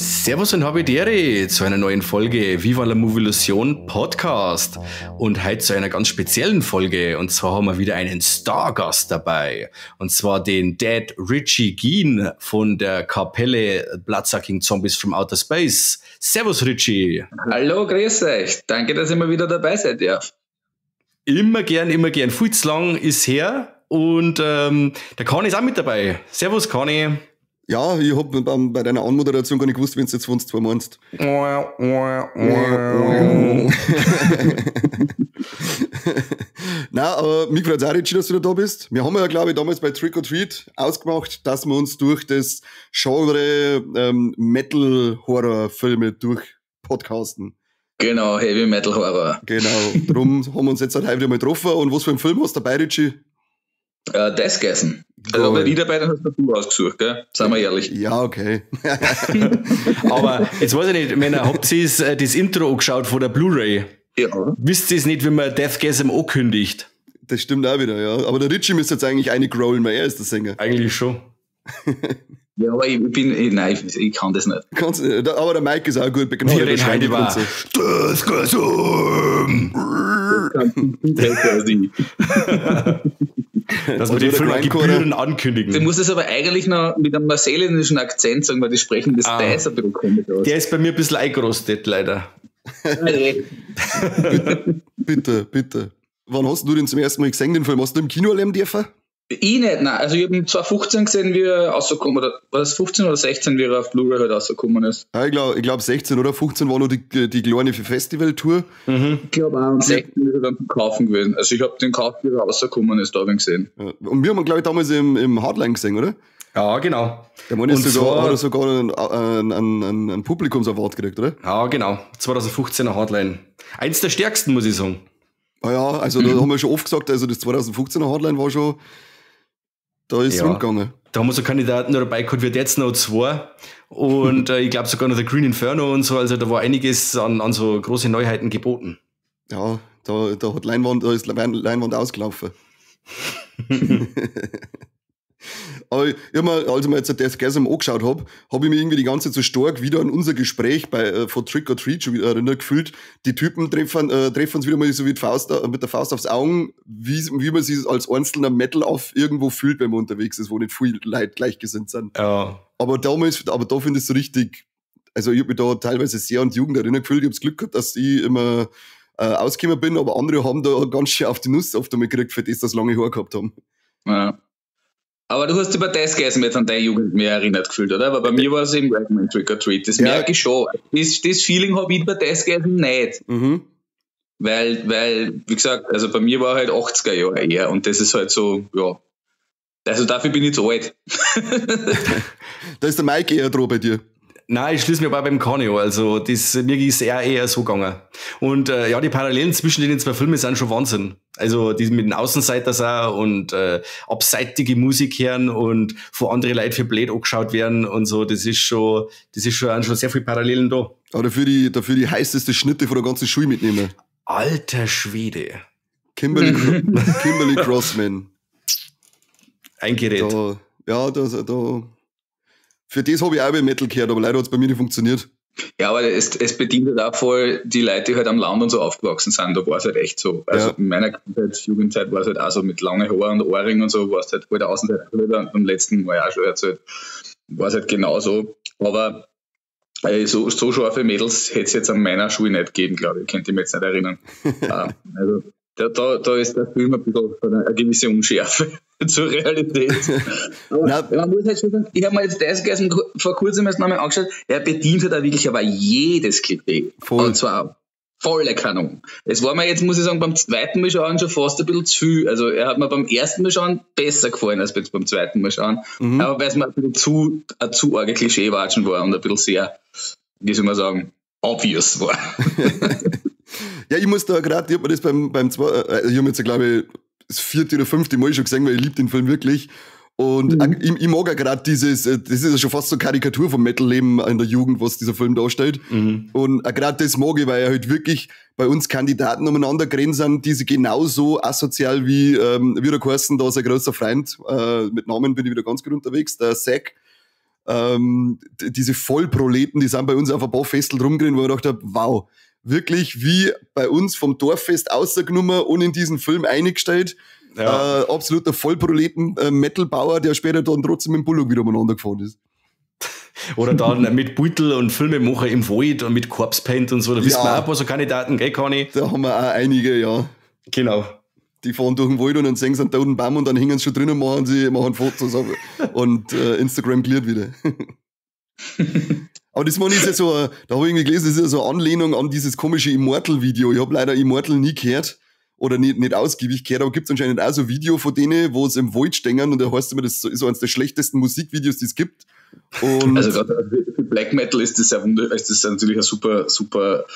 Servus und Habidere zu einer neuen Folge Viva la Movilusion Podcast und heute zu einer ganz speziellen Folge, und zwar haben wir wieder einen Stargast dabei, und zwar den Dead Richie Geen von der Kapelle Bloodsucking Zombies from Outer Space. Servus Richie. Hallo, grüß euch. Danke, dass ich mal wieder dabei seid, ja. Immer gern, immer gern. Viel zu lang ist her und der Conny ist auch mit dabei. Servus Conny. Ja, ich hab bei deiner Anmoderation gar nicht gewusst, wenn du jetzt von uns zwei meinst. Nein, aber mich freut's auch, Richie, dass du wieder da bist. Wir haben ja, glaube ich, damals bei Trick or Treat ausgemacht, dass wir uns durch das Genre Metal-Horror-Filme durch podcasten. Genau, Heavy Metal Horror. Genau, drum haben wir uns jetzt halt heute wieder mal getroffen. Und was für einen Film hast du dabei, Richie? Deathgasm. Also bei dabei, dann hast du ausgesucht, gell? Seien wir ehrlich. Ja, okay. Aber jetzt weiß ich nicht, Männer, habt ihr das Intro angeschaut von der Blu-ray? Ja. Wisst ihr es nicht, wie man Deathgasm ankündigt? Das stimmt auch wieder, ja. Aber der Richie müsste jetzt eigentlich eine growlen, weil er ist der Sänger. Eigentlich schon. Ja, aber ich kann das nicht. Kannst, aber der Mike ist auch gut begnadert. Wir reden heute über Deathgasm! Dass wir den Film Gebühren ankündigen. Du musst es aber eigentlich noch mit einem neuseeländischen Akzent sagen, weil die sprechen das Deis ein bisschen komisch aus. Der ist bei mir ein bisschen eingerostet, leider. Bitte, bitte. Wann hast du den zum ersten Mal gesehen, den Film? Hast du im Kino erleben dürfen? Ich nicht, nein. Also ich habe ihn 2015 gesehen, wie er rausgekommen, oder war das 15 oder 16, wie er auf Blu-ray halt rausgekommen ist. Ja, ich glaub 16 oder 15 war noch die kleine Festival-Tour. Mhm. Ich glaube auch, und 16 ist er dann zum Kaufen gewesen. Also ich habe den gekauft, wie er rausgekommen ist, da habe ich ihn gesehen. Ja. Und wir haben ihn, glaube ich, damals im Hardline gesehen, oder? Ja, genau. Der Mann ist sogar, hat er sogar einen Publikumsaward gekriegt, oder? Ja, genau. 2015er Hardline. Eins der stärksten, muss ich sagen. Ah ja, also da haben wir schon oft gesagt, also das 2015er Hardline war schon, da ist es rundgegangen. Da haben wir so Kandidaten noch dabei gehabt, wie jetzt noch zwei. Und ich glaube sogar noch der Green Inferno und so, also da war einiges an so große Neuheiten geboten. Ja, da hat Leinwand, da ist Leinwand ausgelaufen. Aber ich hab mir, als ich mir jetzt Deathgasm angeschaut habe, habe ich mich irgendwie die ganze Zeit so stark wieder an unser Gespräch von Trick or Treat schon wieder erinnert gefühlt. Die Typen treffen uns wieder mal so wie die Faust, mit der Faust aufs Augen, wie man sich als einzelner Metal auf irgendwo fühlt, wenn man unterwegs ist, wo nicht viele Leute gleichgesinnt sind. Ja. Aber da finde ich es so richtig, also ich habe mich da teilweise sehr an die Jugend erinnert gefühlt. Ich habe das Glück gehabt, dass ich immer ausgekommen bin, aber andere haben da ganz schön auf die Nuss oft einmal gekriegt, für das, dass sie lange Haare gehabt haben. Ja. Aber du hast über Deathgasm jetzt an deine Jugend mehr erinnert gefühlt, oder? Aber bei mir war es eben Ragman Trick or Treat. Das merke ich schon. Das Feeling habe ich bei Deathgasm nicht. Mhm. Weil, wie gesagt, also bei mir war halt 80er Jahre eher und das ist halt so, ja. Also dafür bin ich zu alt. Da ist der Mike eher dran bei dir. Nein, ich schließe mich aber auch beim Conny an. Also das, mir ist eher so gegangen. Und ja, die Parallelen zwischen den zwei Filmen sind schon Wahnsinn. Also die mit den Außenseitern auch und abseitige Musik hören und von anderen Leuten für blöd angeschaut werden und so, das ist schon sehr viele Parallelen da. Aber dafür die heißeste Schnitte von der ganzen Schule mitnehmen. Alter Schwede. Kimberly Crossman. Eingerät. Da. Für das habe ich auch bei Metal gehört, aber leider hat es bei mir nicht funktioniert. Ja, aber es bedient halt auch voll die Leute, die halt am Land und so aufgewachsen sind. Da war es halt echt so. Also in meiner Kindheit, Jugendzeit war es halt auch so mit langen Haaren und Ohrring und so, war es halt voll der Außenseiter. Beim letzten Mal auch schon erzählt. War es halt genauso. Aber so scharfe Mädels hätte es jetzt an meiner Schule nicht gegeben, glaube ich. Könnte ich mich jetzt nicht erinnern. Also da ist der Film ein bisschen eine gewisse Unschärfe zur Realität. Aber man muss halt schon sagen, ich habe mir jetzt Deathgasm vor kurzem erst nochmal angeschaut, er bedient halt auch wirklich aber jedes Klischee. Voll. Und zwar volle Kanone. Es war mir jetzt, muss ich sagen, beim zweiten Mal schauen schon fast ein bisschen zu viel. Also er hat mir beim ersten Mal schauen besser gefallen als jetzt beim zweiten Mal schauen. Mhm. Aber weil es mir ein bisschen zu arge Klischeewatschen war und ein bisschen sehr, wie soll man sagen, obvious war. Ja, ich muss da gerade, ich hab mir das beim ich habe jetzt, glaube ich, das 4. oder 5. Mal schon gesehen, weil ich lieb den Film wirklich. Und ich mag auch gerade dieses, das ist ja schon fast so eine Karikatur vom Metal-Leben in der Jugend, was dieser Film darstellt. Und auch gerade das mag ich, weil er halt wirklich bei uns Kandidaten umeinander gerannt sind, die sich genauso asozial wie der geheißen, da ist ein großer Freund, mit Namen bin ich wieder ganz gut unterwegs, der Zack. Diese Vollproleten, die sind bei uns auf ein paar Festeln rumgerannt, wo ich gedacht habe, wow, wirklich wie bei uns vom Dorffest ausgenommen und in diesen Film eingestellt. Ja. Absoluter Vollproleten Metalbauer, der später dann trotzdem mit dem Bullock wieder umeinander gefahren ist. Oder dann mit Beutel und Filmemacher im Wald und mit Corpse Paint und so. Da wissen wir auch ein paar so Kandidaten, gell, Conny? Da haben wir auch einige, ja. Genau. Die fahren durch den Wald und dann sehen sie einen toten Baum und dann hängen sie schon drin und machen Fotos und Instagram cleart wieder. Aber das ist ja so, da habe ich irgendwie gelesen, das ist ja so eine Anlehnung an dieses komische Immortal-Video. Ich habe leider Immortal nie gehört. Oder nicht ausgiebig gehört, aber gibt es anscheinend auch so ein Video von denen, wo sie im Wald stehen und da heißt immer, das ist so eines der schlechtesten Musikvideos, die es gibt. Und also gerade für Black Metal ist das ja ist das natürlich ein super, super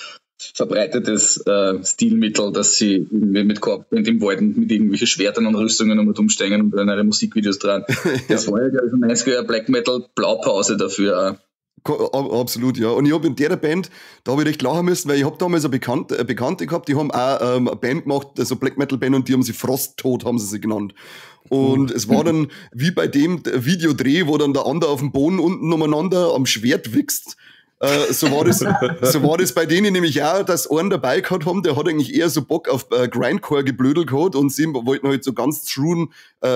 verbreitetes Stilmittel, dass sie mit Corpse im Wald und mit irgendwelchen Schwertern und Rüstungen um und umstehen und dann ihre Musikvideos dran. Das war ja, glaube ich, eine 90er Black Metal Blaupause dafür auch. Absolut, ja. Und ich habe in der Band, da habe ich recht lachen müssen, weil ich habe damals eine Bekannte gehabt, die haben auch eine Band gemacht, also Black Metal Band, und die haben sie Frosttod, haben sie genannt. Und es war dann wie bei dem Videodreh, wo dann der andere auf dem Boden unten umeinander am Schwert wichst. So war das bei denen nämlich auch, dass einen dabei gehabt haben, der hat eigentlich eher so Bock auf Grindcore geblödelt gehabt und sie wollten halt so ganz truen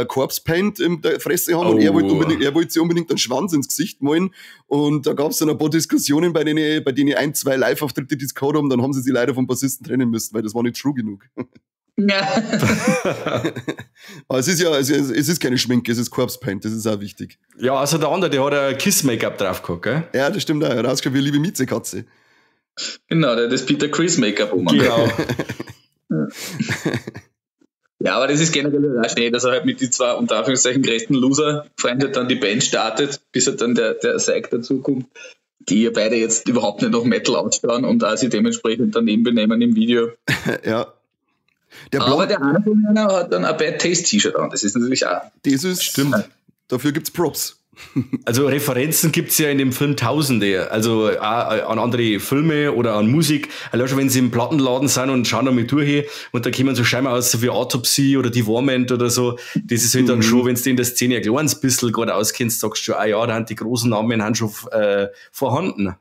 Corpse Paint in der Fresse haben und er wollte sich unbedingt einen Schwanz ins Gesicht malen und da gab es dann ein paar Diskussionen bei denen 1, 2 Live-Auftritte, die es gehabt haben, dann haben sie sich leider vom Bassisten trennen müssen, weil das war nicht true genug. Ja. Aber es ist ja, es ist keine Schminke, es ist Corpse Paint, das ist auch wichtig. Ja, also der andere, der hat ein Kiss-Make-up drauf gehabt, gell? Ja, das stimmt auch. Er hat ausgeschaut wie eine liebe Miezekatze. Genau, der hat das Peter Criss-Make-up um. Genau. Ja, aber das ist generell auch schnell, dass er halt mit die zwei, unter Anführungszeichen, größten Loser-Freund halt dann die Band startet, bis halt dann der Syke dazukommt, die ja beide jetzt überhaupt nicht nach Metal ausschauen und auch sich dementsprechend daneben benehmen im Video. Ja. Aber der eine von ihnen hat dann ein Bad Taste T-Shirt an, das ist natürlich auch. Das ist, stimmt. Dafür gibt's Props. Also Referenzen gibt's ja in dem Film Tausende, also auch an andere Filme oder an Musik. Allein schon, wenn sie im Plattenladen sind und schauen da mit durch und da kommen so scheinbar aus, so wie Autopsy oder Devorment oder so. Das ist halt dann schon, wenn du in der Szene ein kleines bisschen gerade auskennst, sagst du schon, ah ja, da sind die großen Namen sind schon vorhanden.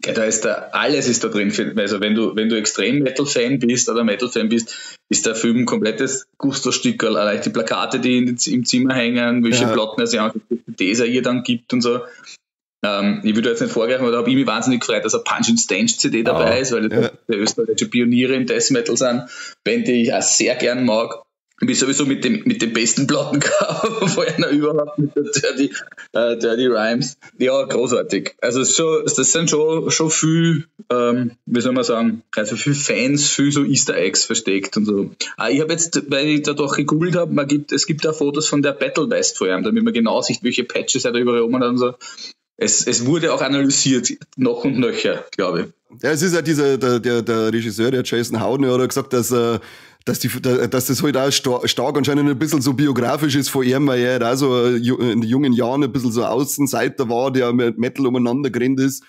Ja, da ist da, alles ist da drin. Also wenn du extrem Metal-Fan bist oder Metal-Fan bist, ist der Film ein komplettes Gusto-Stück. Allein die Plakate, die im Zimmer hängen, welche Platten er sich anguckt, CDs er ihr dann gibt und so. Ich würde jetzt nicht vorgreifen, aber da habe ich mich wahnsinnig gefreut, dass eine Punch and Stench CD dabei ist, weil das der österreichische Pioniere im Death Metal sind, Band, die ich auch sehr gern mag. Ich sowieso mit dem besten Plattencover von einer überhaupt, mit der Dirty Rhymes. Ja, großartig. Also so, das sind schon viel, wie soll man sagen, also viel Fans, viel so Easter Eggs versteckt und so. Ich habe jetzt, weil ich da doch gegoogelt habe, es gibt da Fotos von der Battle Vest vor ihm, damit man genau sieht, welche Patches er da überall oben hat und so. Es wurde auch analysiert, noch und nöcher, glaube ich. Ja, es ist ja dieser, der Regisseur, der Jason Howden, der hat gesagt, dass das halt auch stark anscheinend ein bisschen so biografisch ist von ihm, weil er halt auch so in den jungen Jahren ein bisschen so Außenseiter war, der mit Metal umeinander gerannt ist.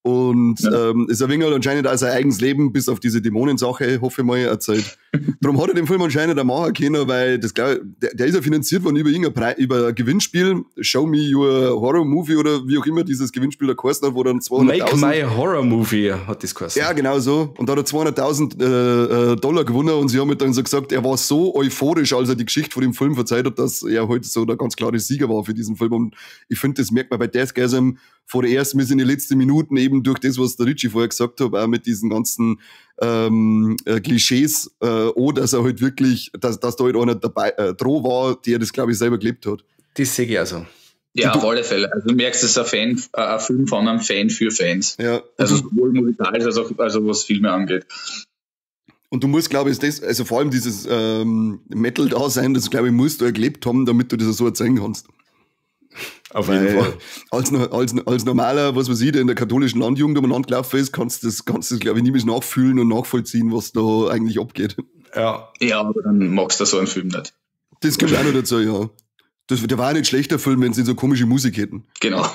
Und ist ein wenig halt anscheinend auch sein eigenes Leben, bis auf diese Dämonensache, hoffe ich mal, erzählt. Darum hat er den Film anscheinend auch machen können, weil das, glaub, der ist ja finanziert worden über ein Gewinnspiel, Show Me Your Horror Movie oder wie auch immer dieses Gewinnspiel da geheißen hat, wo dann 200.000... Make My Horror Movie hat das geheißen. Ja, genau so. Und da hat er 200.000 Dollar gewonnen und sie haben halt dann so gesagt, er war so euphorisch, als er die Geschichte von dem Film verzeiht hat, dass er halt so der ganz klare Sieger war für diesen Film. Und ich finde, das merkt man bei Deathgasm vor der ersten bis in die letzten Minuten eben durch das, was der Richie vorher gesagt hat, auch mit diesen ganzen Klischees, dass er halt wirklich, dass da halt einer dabei droh war, der das, glaube ich, selber gelebt hat. Das sehe ich also. Ja, auf alle Fälle. Also du merkst, es ist ein Film von einem Fan für Fans. Ja. Also sowohl musikalisch als auch also was Filme angeht. Und du musst, glaube ich, das, also vor allem dieses Metal-Dasein, das, glaube ich, musst du erlebt haben, damit du das so erzählen kannst. Auf jeden Fall. Als normaler, was weiß ich, der in der katholischen Landjugend umeinander gelaufen ist, kannst du das, glaube ich, nie mehr nachfühlen und nachvollziehen, was da eigentlich abgeht. Ja. Ja, aber dann magst du so einen Film nicht. Das kommt auch noch dazu, ja. Der war auch nicht schlechter Film, wenn sie so komische Musik hätten. Genau.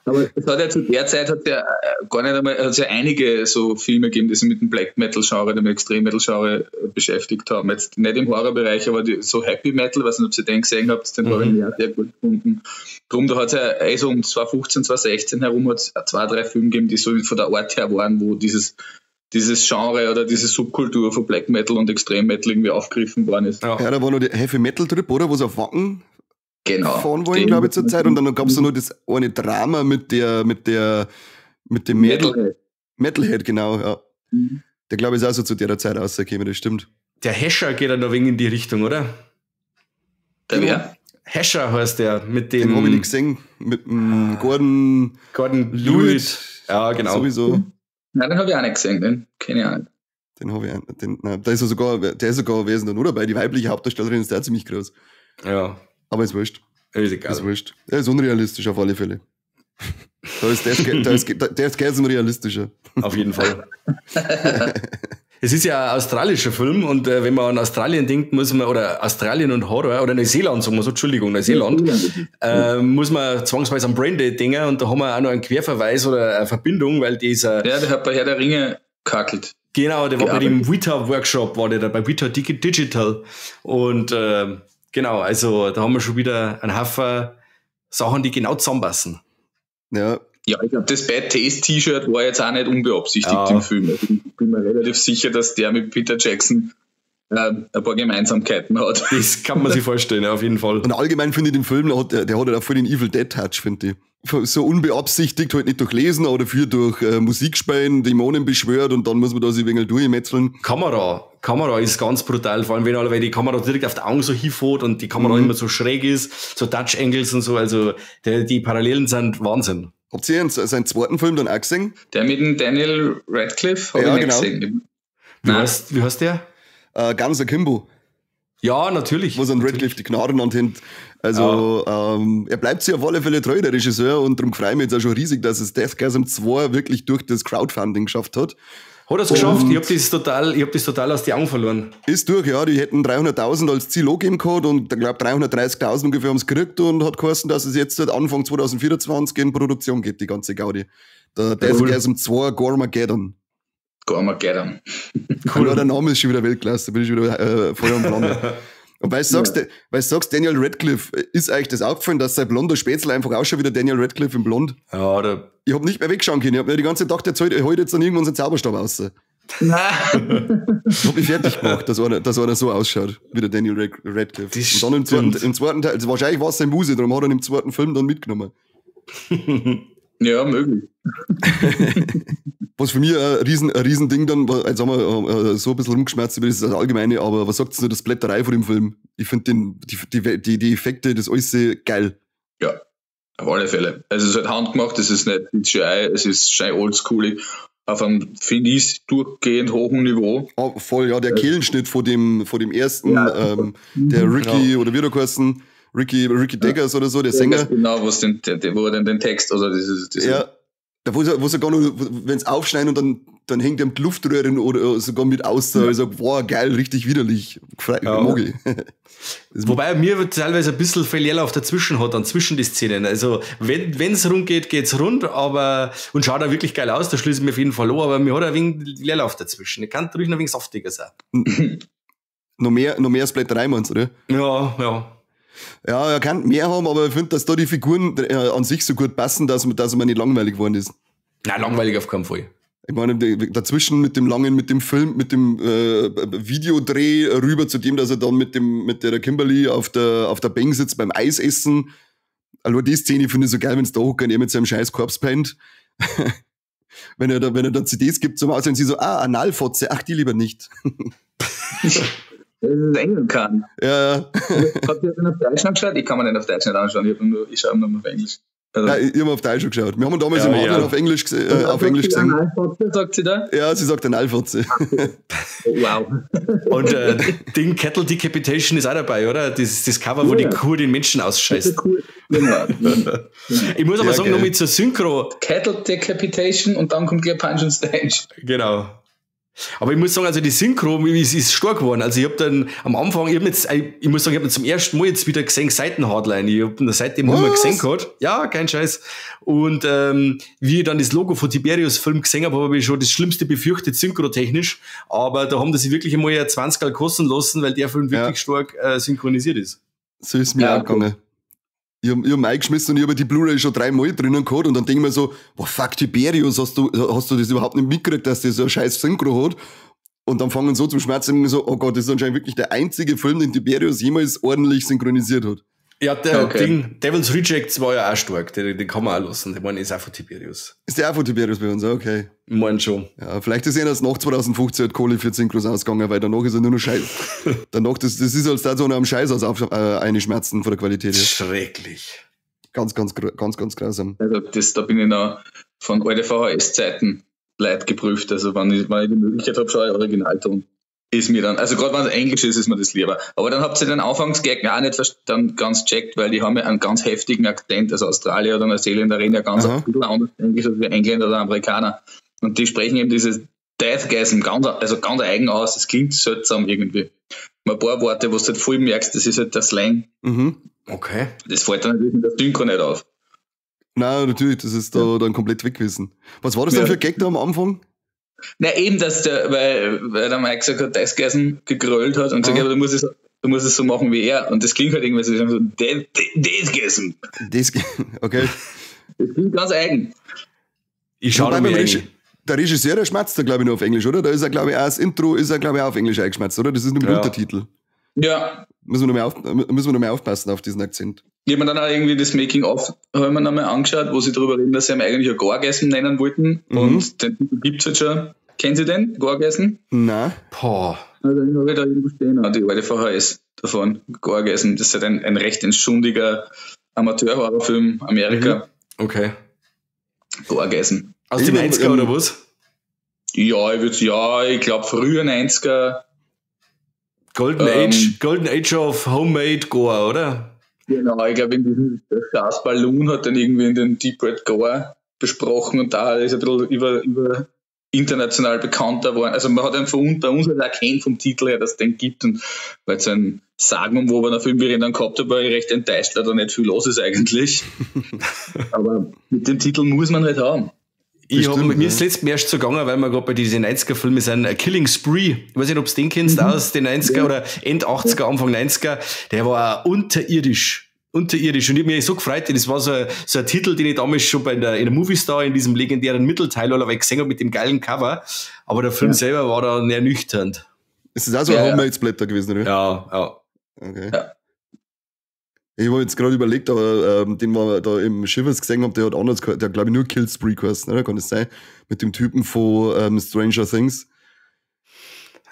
Aber es hat ja zu der Zeit hat ja gar nicht einmal, hat ja einige so Filme gegeben, die sich mit dem Black Metal Genre, dem Extrem Metal Genre beschäftigt haben. Jetzt nicht im Horrorbereich, aber die, so Happy Metal, weiß nicht, ob ihr den gesehen habt, den habe ich auch sehr gut gefunden. Drum, da hat es ja so um 2015, 2016 herum hat es 2, 3 Filme gegeben, die so von der Art her waren, wo dieses Genre oder diese Subkultur von Black Metal und Extrem Metal irgendwie aufgegriffen worden ist. Ja, da war noch der Heavy Metal Trip, oder? Wo sie auf Wacken fahren wollen, glaube ich, zur Zeit. Und dann gab es noch das eine Drama mit dem Metalhead. Metalhead, genau, ja. Mhm. Der, glaube ich, ist auch so zu der Zeit rausgekommen, das stimmt. Der Hescher geht ja noch wegen in die Richtung, oder? Der wer? Hescher heißt der, mit dem... Den habe ich nicht gesehen, mit dem Gordon Lewitt. Ja, genau. Sowieso. Nein, den habe ich auch nicht gesehen, den kenne ich auch nicht. Den habe ich auch nicht. Nein, der ist sogar wesentlich nur dabei. Die weibliche Hauptdarstellerin ist da ziemlich groß. Ja. Aber ist wurscht. Ist egal. Ist wurscht. Er ist unrealistisch auf alle Fälle. Da ist Deathgasm realistischer. Auf jeden Fall. Es ist ja ein australischer Film und wenn man an Australien denkt, muss man, oder Australien und Horror, oder Neuseeland, sagen wir so, Entschuldigung, Neuseeland, muss man zwangsweise an Braindead denken und da haben wir auch noch einen Querverweis oder eine Verbindung, weil dieser... Ja, der hat bei Herr der Ringe kackelt. Genau, der war bei dem Weta-Workshop, war der da bei Weta Digital und genau, also da haben wir schon wieder einen Haufen Sachen, die genau zusammenpassen. Ja. Ja, ich glaube, das Bad Taste T-Shirt war jetzt auch nicht unbeabsichtigt im Film. Also ich bin mir relativ sicher, dass der mit Peter Jackson ein paar Gemeinsamkeiten hat. Das kann man sich vorstellen, ja, auf jeden Fall. Und allgemein finde ich den Film, der hat halt auch voll den Evil Dead Touch, finde ich. So unbeabsichtigt, halt nicht durch Lesen, aber dafür durch Musik spielen, Dämonen beschwört und dann muss man da sich ein wenig durchmetzeln. Kamera ist ganz brutal, vor allem wenn alle, weil die Kamera direkt auf die Augen so hinfährt und die Kamera immer so schräg ist, so Dutch Angles und so, also die Parallelen sind Wahnsinn. Habt ihr seinen zweiten Film dann auch gesehen? Der mit dem Daniel Radcliffe habe ich nicht gesehen. Wie heißt der? Guns Akimbo. Ja, natürlich. Wo es an Radcliffe die Knarren anhängt. Also, er bleibt sich auf alle Fälle treu, der Regisseur, und darum freue ich mich jetzt auch schon riesig, dass es Deathgasm 2 wirklich durch das Crowdfunding geschafft hat. Hat er es geschafft? Ich hab das total aus den Augen verloren. Ist durch, ja. Die hätten 300.000 als Ziel angegeben gehabt und ich glaube 330.000 ungefähr haben es gekriegt und hat geheißen, dass es jetzt seit Anfang 2024 in Produktion geht, die ganze Gaudi. Der Deathgasm 2 Gormageddon. Gormageddon. Cool. Ja, der Name ist schon wieder Weltklasse, da bin ich schon wieder Feuer und Flamme. Und weil du sagst, Daniel Radcliffe, ist euch das aufgefallen, dass sein blonder Spätzle einfach ausschaut wie der Daniel Radcliffe in Blond? Ja, oder? Ich hab nicht mehr wegschauen können. Ich hab mir die ganze Zeit gedacht, der holt jetzt dann irgendwann seinen Zauberstab raus. Nein. Ich hab mich fertig gemacht, dass einer so ausschaut, wie der Daniel Radcliffe. Und dann im zweiten Teil, also wahrscheinlich war es sein Muse, darum hat er ihn im zweiten Film dann mitgenommen. Ja, möglich. Was für mich ein Riesending dann, jetzt haben wir so ein bisschen rumgeschmerzt über das Allgemeine, aber was sagt denn das Blätterei von dem Film? Ich finde die Effekte, das alles geil. Ja, auf alle Fälle. Also es ist halt handgemacht, es ist nicht CGI, es ist schön oldschoolig, auf einem, finde ich, durchgehend hohen Niveau. Oh, voll, ja, der Kehlenschnitt vor dem ersten, ja. Der Ricky oder wie der geheißen, Ricky Daggers oder so, der Sänger. Genau, wo er den Text oder dieses. Ja, da wo sogar noch, wenn es aufschneiden und dann hängt ihm die Luftröhre oder sogar mit aus, also boah, geil, richtig widerlich. Ja. Mag ich. Wobei mir teilweise ein bisschen viel Leerlauf dazwischen hat, dann zwischen die Szenen. Also, wenn es rund geht, geht's rund, aber, und schaut auch wirklich geil aus, da schließe ich mir auf jeden Fall an, aber mir hat ein wenig Leerlauf dazwischen. Ich kann ruhig noch ein wenig saftiger sein. Noch mehr Splatterei meinst du, oder? Ja, ja. Ja, er kann mehr haben, aber ich finde, dass da die Figuren an sich so gut passen, dass man nicht langweilig geworden ist. Nein, langweilig auf keinen Fall. Ich meine, dazwischen mit dem langen, mit dem Film, mit dem Videodreh rüber zu dem, dass er dann mit der Kimberly auf der Bank sitzt beim Eisessen. Also die Szene finde ich so geil, wenn es da hochgeht, er mit seinem scheiß Corpse Paint. Wenn er dann CDs gibt zum Aussehen, sie so, Analfotze, ach, die lieber nicht. Das ist Englisch kann. Ja. Habt ihr den auf Deutsch angeschaut? Ich kann mir den auf Deutsch nicht anschauen. Ich schaue nur auf Englisch. Also. Ja, ich habe auf Deutsch geschaut. Wir haben ihn damals im Adler auf Englisch, auf Englisch gesehen. Analfotze, sagt sie da? Ja, sie sagt Analfotze. Wow. Und Ding Cattle Decapitation ist auch dabei, oder? Das Cover, wo die Kuh den Menschen ausscheißt. Das ist cool. Genau. Ich muss aber sagen, nochmal zur Synchro. Cattle Decapitation und dann kommt gleich Punch and Stench. Genau. Aber ich muss sagen, also die Synchro ist stark geworden. Also ich habe dann am Anfang, ich muss sagen, ich habe zum ersten Mal jetzt wieder gesehen, Seiten Hardline. Ich habe seitdem nicht mehr gesehen gehabt. Ja, kein Scheiß. Und wie ich dann das Logo von Tiberius Film gesehen habe, habe ich schon das Schlimmste befürchtet, synchrotechnisch. Aber da haben die sich wirklich einmal 20 kosten lassen, weil der Film wirklich stark synchronisiert ist. So ist mir auch gegangen. Ich hab eingeschmissen und ich hab die Blu-ray schon 3-mal drinnen gehabt und dann denk ich mir so, boah, fuck, Tiberius, hast du das überhaupt nicht mitgekriegt, dass der so ein scheiß Synchro hat? Und dann fangen so zum Schmerzen so, oh Gott, das ist anscheinend wirklich der einzige Film, den Tiberius jemals ordentlich synchronisiert hat. Ja, der Ding, Devil's Rejects war ja auch stark, den kann man auch lassen, der ist auch von Tiberius. Ist der auch von Tiberius bei uns, okay. Ich mein schon. Ja, vielleicht ist er erst nach 2015 halt Kohle für Synchros ausgegangen, weil danach ist er nur noch Scheiß. Danach, das ist als da so am Scheiß aus eine Schmerzen von der Qualität her. Schrecklich. Ganz, ganz, ganz, ganz grausam. Also da bin ich noch von alten VHS-Zeiten leid geprüft. Also wenn ich die Möglichkeit habe, schaue ich Originalton. Ist mir dann, also gerade wenn es Englisch ist, ist mir das lieber. Aber dann habt ihr den Anfangsgag auch nicht dann ganz checkt, weil die haben ja einen ganz heftigen Akzent. Also Australier oder Neuseeländer reden ja ganz ein bisschen anders Englisch als wir Engländer oder Amerikaner. Und die sprechen eben dieses Deathgasm ganz eigen aus. Das klingt seltsam irgendwie. Ein paar Worte, wo du halt voll merkst, das ist halt der Slang. Mhm. Okay. Das fällt dann natürlich in der Synchro nicht auf. Nein, natürlich, das ist da dann komplett weg gewesen. Was war das denn für ein Gag da am Anfang? Na eben, dass der, weil der Mike gesagt hat, Deathgasm gegrölt hat und gesagt, ja, du musst es so machen wie er. Und das klingt halt irgendwie so, Deathgasm. Okay. Das klingt ganz eigen. Ich schaue mir Der Regisseur, der schmerzt da, glaube ich, nur auf Englisch, oder? Da ist er, glaube ich, auch das Intro ist er, glaube ich, auch auf Englisch eingeschmerzt, oder? Das ist nur mit Untertitel. Ja. Müssen wir noch mehr aufpassen auf diesen Akzent. Ich habe mir dann auch irgendwie das Making-of nochmal angeschaut, wo sie darüber reden, dass sie ihn eigentlich ja Gorgasm nennen wollten. Mhm. Und den Titel gibt es halt schon. Kennen Sie den? Gorgasm? Nein. Boah. Also, den habe ich da irgendwo stehen, die alte VHS davon. Gorgasm, das ist halt ein recht entschundiger Amateur-Horrorfilm Amerika. Mhm. Okay. Gorgasm. Aus den 90er oder was? Ja, ich glaube frühe 90er. Golden Age of Homemade Gore, oder? Genau, ich glaube, in diesem Lars Balloon hat dann irgendwie in den Deep Red Gore besprochen und da ist ein bisschen über international bekannter geworden. Also man hat ihn bei uns halt erkannt vom Titel her, dass es den gibt, und weil es ein sagenumwobener Film, wie ich ihn dann gehabt habe, war ich recht enttäuscht, weil da nicht viel los ist eigentlich. Aber mit dem Titel muss man halt haben. Mir ist letztes Mal erst so gegangen, weil wir gerade bei diesen 90er-Filmen sind, Killing Spree, ich weiß nicht, ob du den kennst, aus den 90er oder End 80er, Anfang 90er, der war unterirdisch. Unterirdisch. Und ich habe mich so gefreut, denn das war so ein Titel, den ich damals schon in der Movie Star in diesem legendären Mittelteil oder gesehen habe mit dem geilen Cover. Aber der Film selber war dann ernüchternd. Ist das auch so ein Homemade-Splatter gewesen, oder? Ja, ja. Okay. Ja. Ich habe jetzt gerade überlegt, aber den wir da im Shivers gesehen haben, der hat anders, der hat glaube ich nur Kill Spree geheißen, oder? Kann das sein? Mit dem Typen von Stranger Things.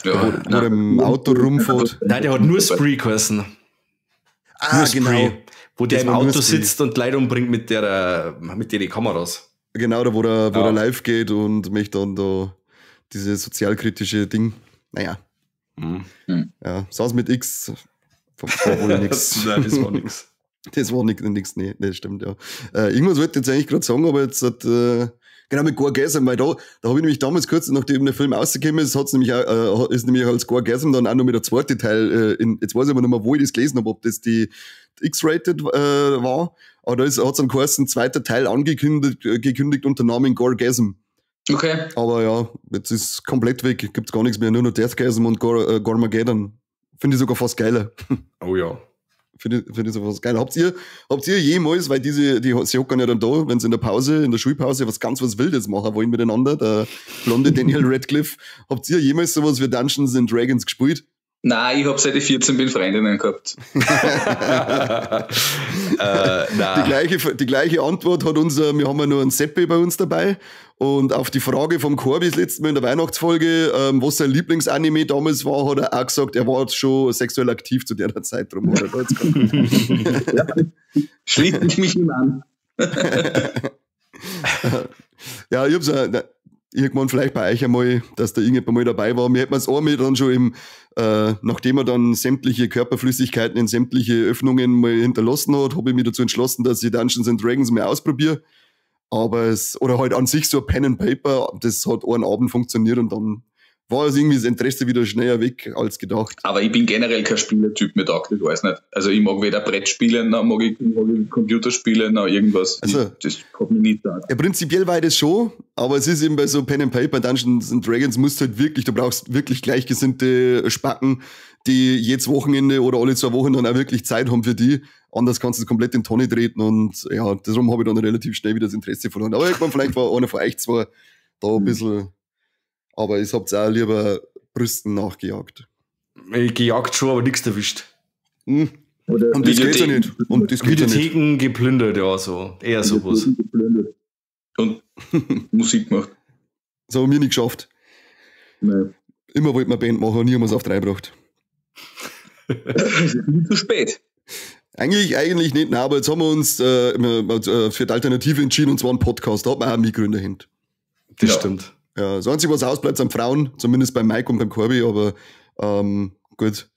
Ja, wo der im Auto rumfährt. Nein, der hat nur Spree geheißen. Ah, nur Spree, genau. Wo der im Auto sitzt und Leute umbringt mit den Kameras. Genau, da wo der live geht und möchte dann da diese sozialkritische Ding. Naja. Mhm. Ja, saß mit X. War wohl nix. Nein, das war nix. Das war nix, nee, das stimmt, ja. Irgendwas wollte ich jetzt eigentlich gerade sagen, aber jetzt hat, genau, mit Gorgasm, weil da habe ich nämlich damals kurz, nachdem der Film rausgekommen ist, hat's nämlich auch, ist nämlich als Gorgasm dann auch noch mit der zweite Teil, jetzt weiß ich aber nicht mehr, wo ich das gelesen habe, ob das die X-Rated war, aber da hat's dann geheißen, zweiter Teil angekündigt unter Namen Gorgasm. Okay. Aber ja, jetzt ist komplett weg, gibt's gar nichts mehr, nur noch Deathgasm und Gormageddon. Finde ich sogar fast geiler. Oh ja. Finde ich sogar fast geiler. Habt ihr jemals, weil sie hocken ja dann da, wenn sie in der Pause, in der Schulpause was ganz was Wildes machen wollen miteinander, der blonde Daniel Radcliffe, habt ihr jemals sowas wie Dungeons and Dragons gespielt? Nein, ich hab seit ich 14 bin Freundinnen gehabt. Nein. Die gleiche Antwort hat wir haben ja nur einen Seppi bei uns dabei. Und auf die Frage vom Corby das letzte Mal in der Weihnachtsfolge, was sein Lieblingsanime damals war, hat er auch gesagt, er war schon sexuell aktiv zu der Zeit. Drum hat er da jetzt ja, schließe ich mich ihm an. Ja, ich hab's auch, irgendwann vielleicht bei euch einmal, dass da irgendjemand mal dabei war. Mir hätte man es einmal dann schon nachdem er dann sämtliche Körperflüssigkeiten in sämtliche Öffnungen mal hinterlassen hat, habe ich mich dazu entschlossen, dass ich Dungeons and Dragons mal ausprobiere. Aber oder halt an sich so ein Pen and Paper, das hat einen Abend funktioniert und dann war also irgendwie das Interesse wieder schneller weg als gedacht. Aber ich bin generell kein Spielertyp, mir taugt das alles nicht. Also ich mag weder Brettspiele, noch mag ich Computerspiele, noch irgendwas. Also, das hat mich nicht da. Ja, prinzipiell war ich das schon, aber es ist eben bei so Pen and Paper, Dungeons and Dragons musst du halt wirklich, du brauchst wirklich gleichgesinnte Spacken, die jedes Wochenende oder alle 2 Wochen dann auch wirklich Zeit haben für die. Anders kannst du es komplett in die Tonne treten und ja, darum habe ich dann relativ schnell wieder das Interesse verloren. Aber irgendwann vielleicht war einer von euch zwei da ein bisschen. Aber ich hab's auch lieber Brüsten nachgejagt. Ich gejagt schon, aber nichts erwischt. Mhm. Und das geht's ja nicht. Und das geht ja nicht. Videotheken geplündert, ja, so. Eher sowas. Geplündert. Und Musik gemacht. Das haben wir nicht geschafft. Nein. Immer wollten wir Band machen und nie haben wir es auf 3 gebracht. Es ist nie zu spät. Eigentlich nicht, nein, aber jetzt haben wir uns für die Alternative entschieden, und zwar einen Podcast. Da hat man auch einen Mitgründer hin. Das stimmt. Ja, das Einzige, was ausbleibt, sind Frauen, zumindest beim Mike und beim Corby, aber gut.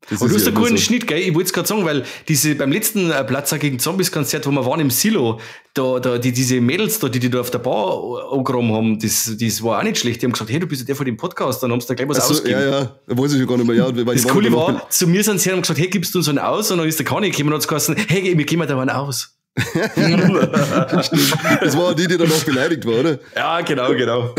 Das aber du hast ja einen guten so. Schnitt, gell? Ich wollte es gerade sagen, weil diese beim letzten Platzer gegen Zombies-Konzert, wo wir waren im Silo, da diese Mädels da, die da auf der Bar angegraben haben, das war auch nicht schlecht. Die haben gesagt, hey, du bist ja der von dem Podcast, dann haben sie da gleich was ausgegeben. Ja, da weiß ich schon gar nicht mehr. Ja, weil das Coole war, zu mir sind sie her und haben gesagt, hey, gibst du uns einen aus? Und dann ist der Conny gekommen und hat gesagt, hey, wir geben da einen aus. Das war die, die danach beleidigt war, oder? Ja, genau.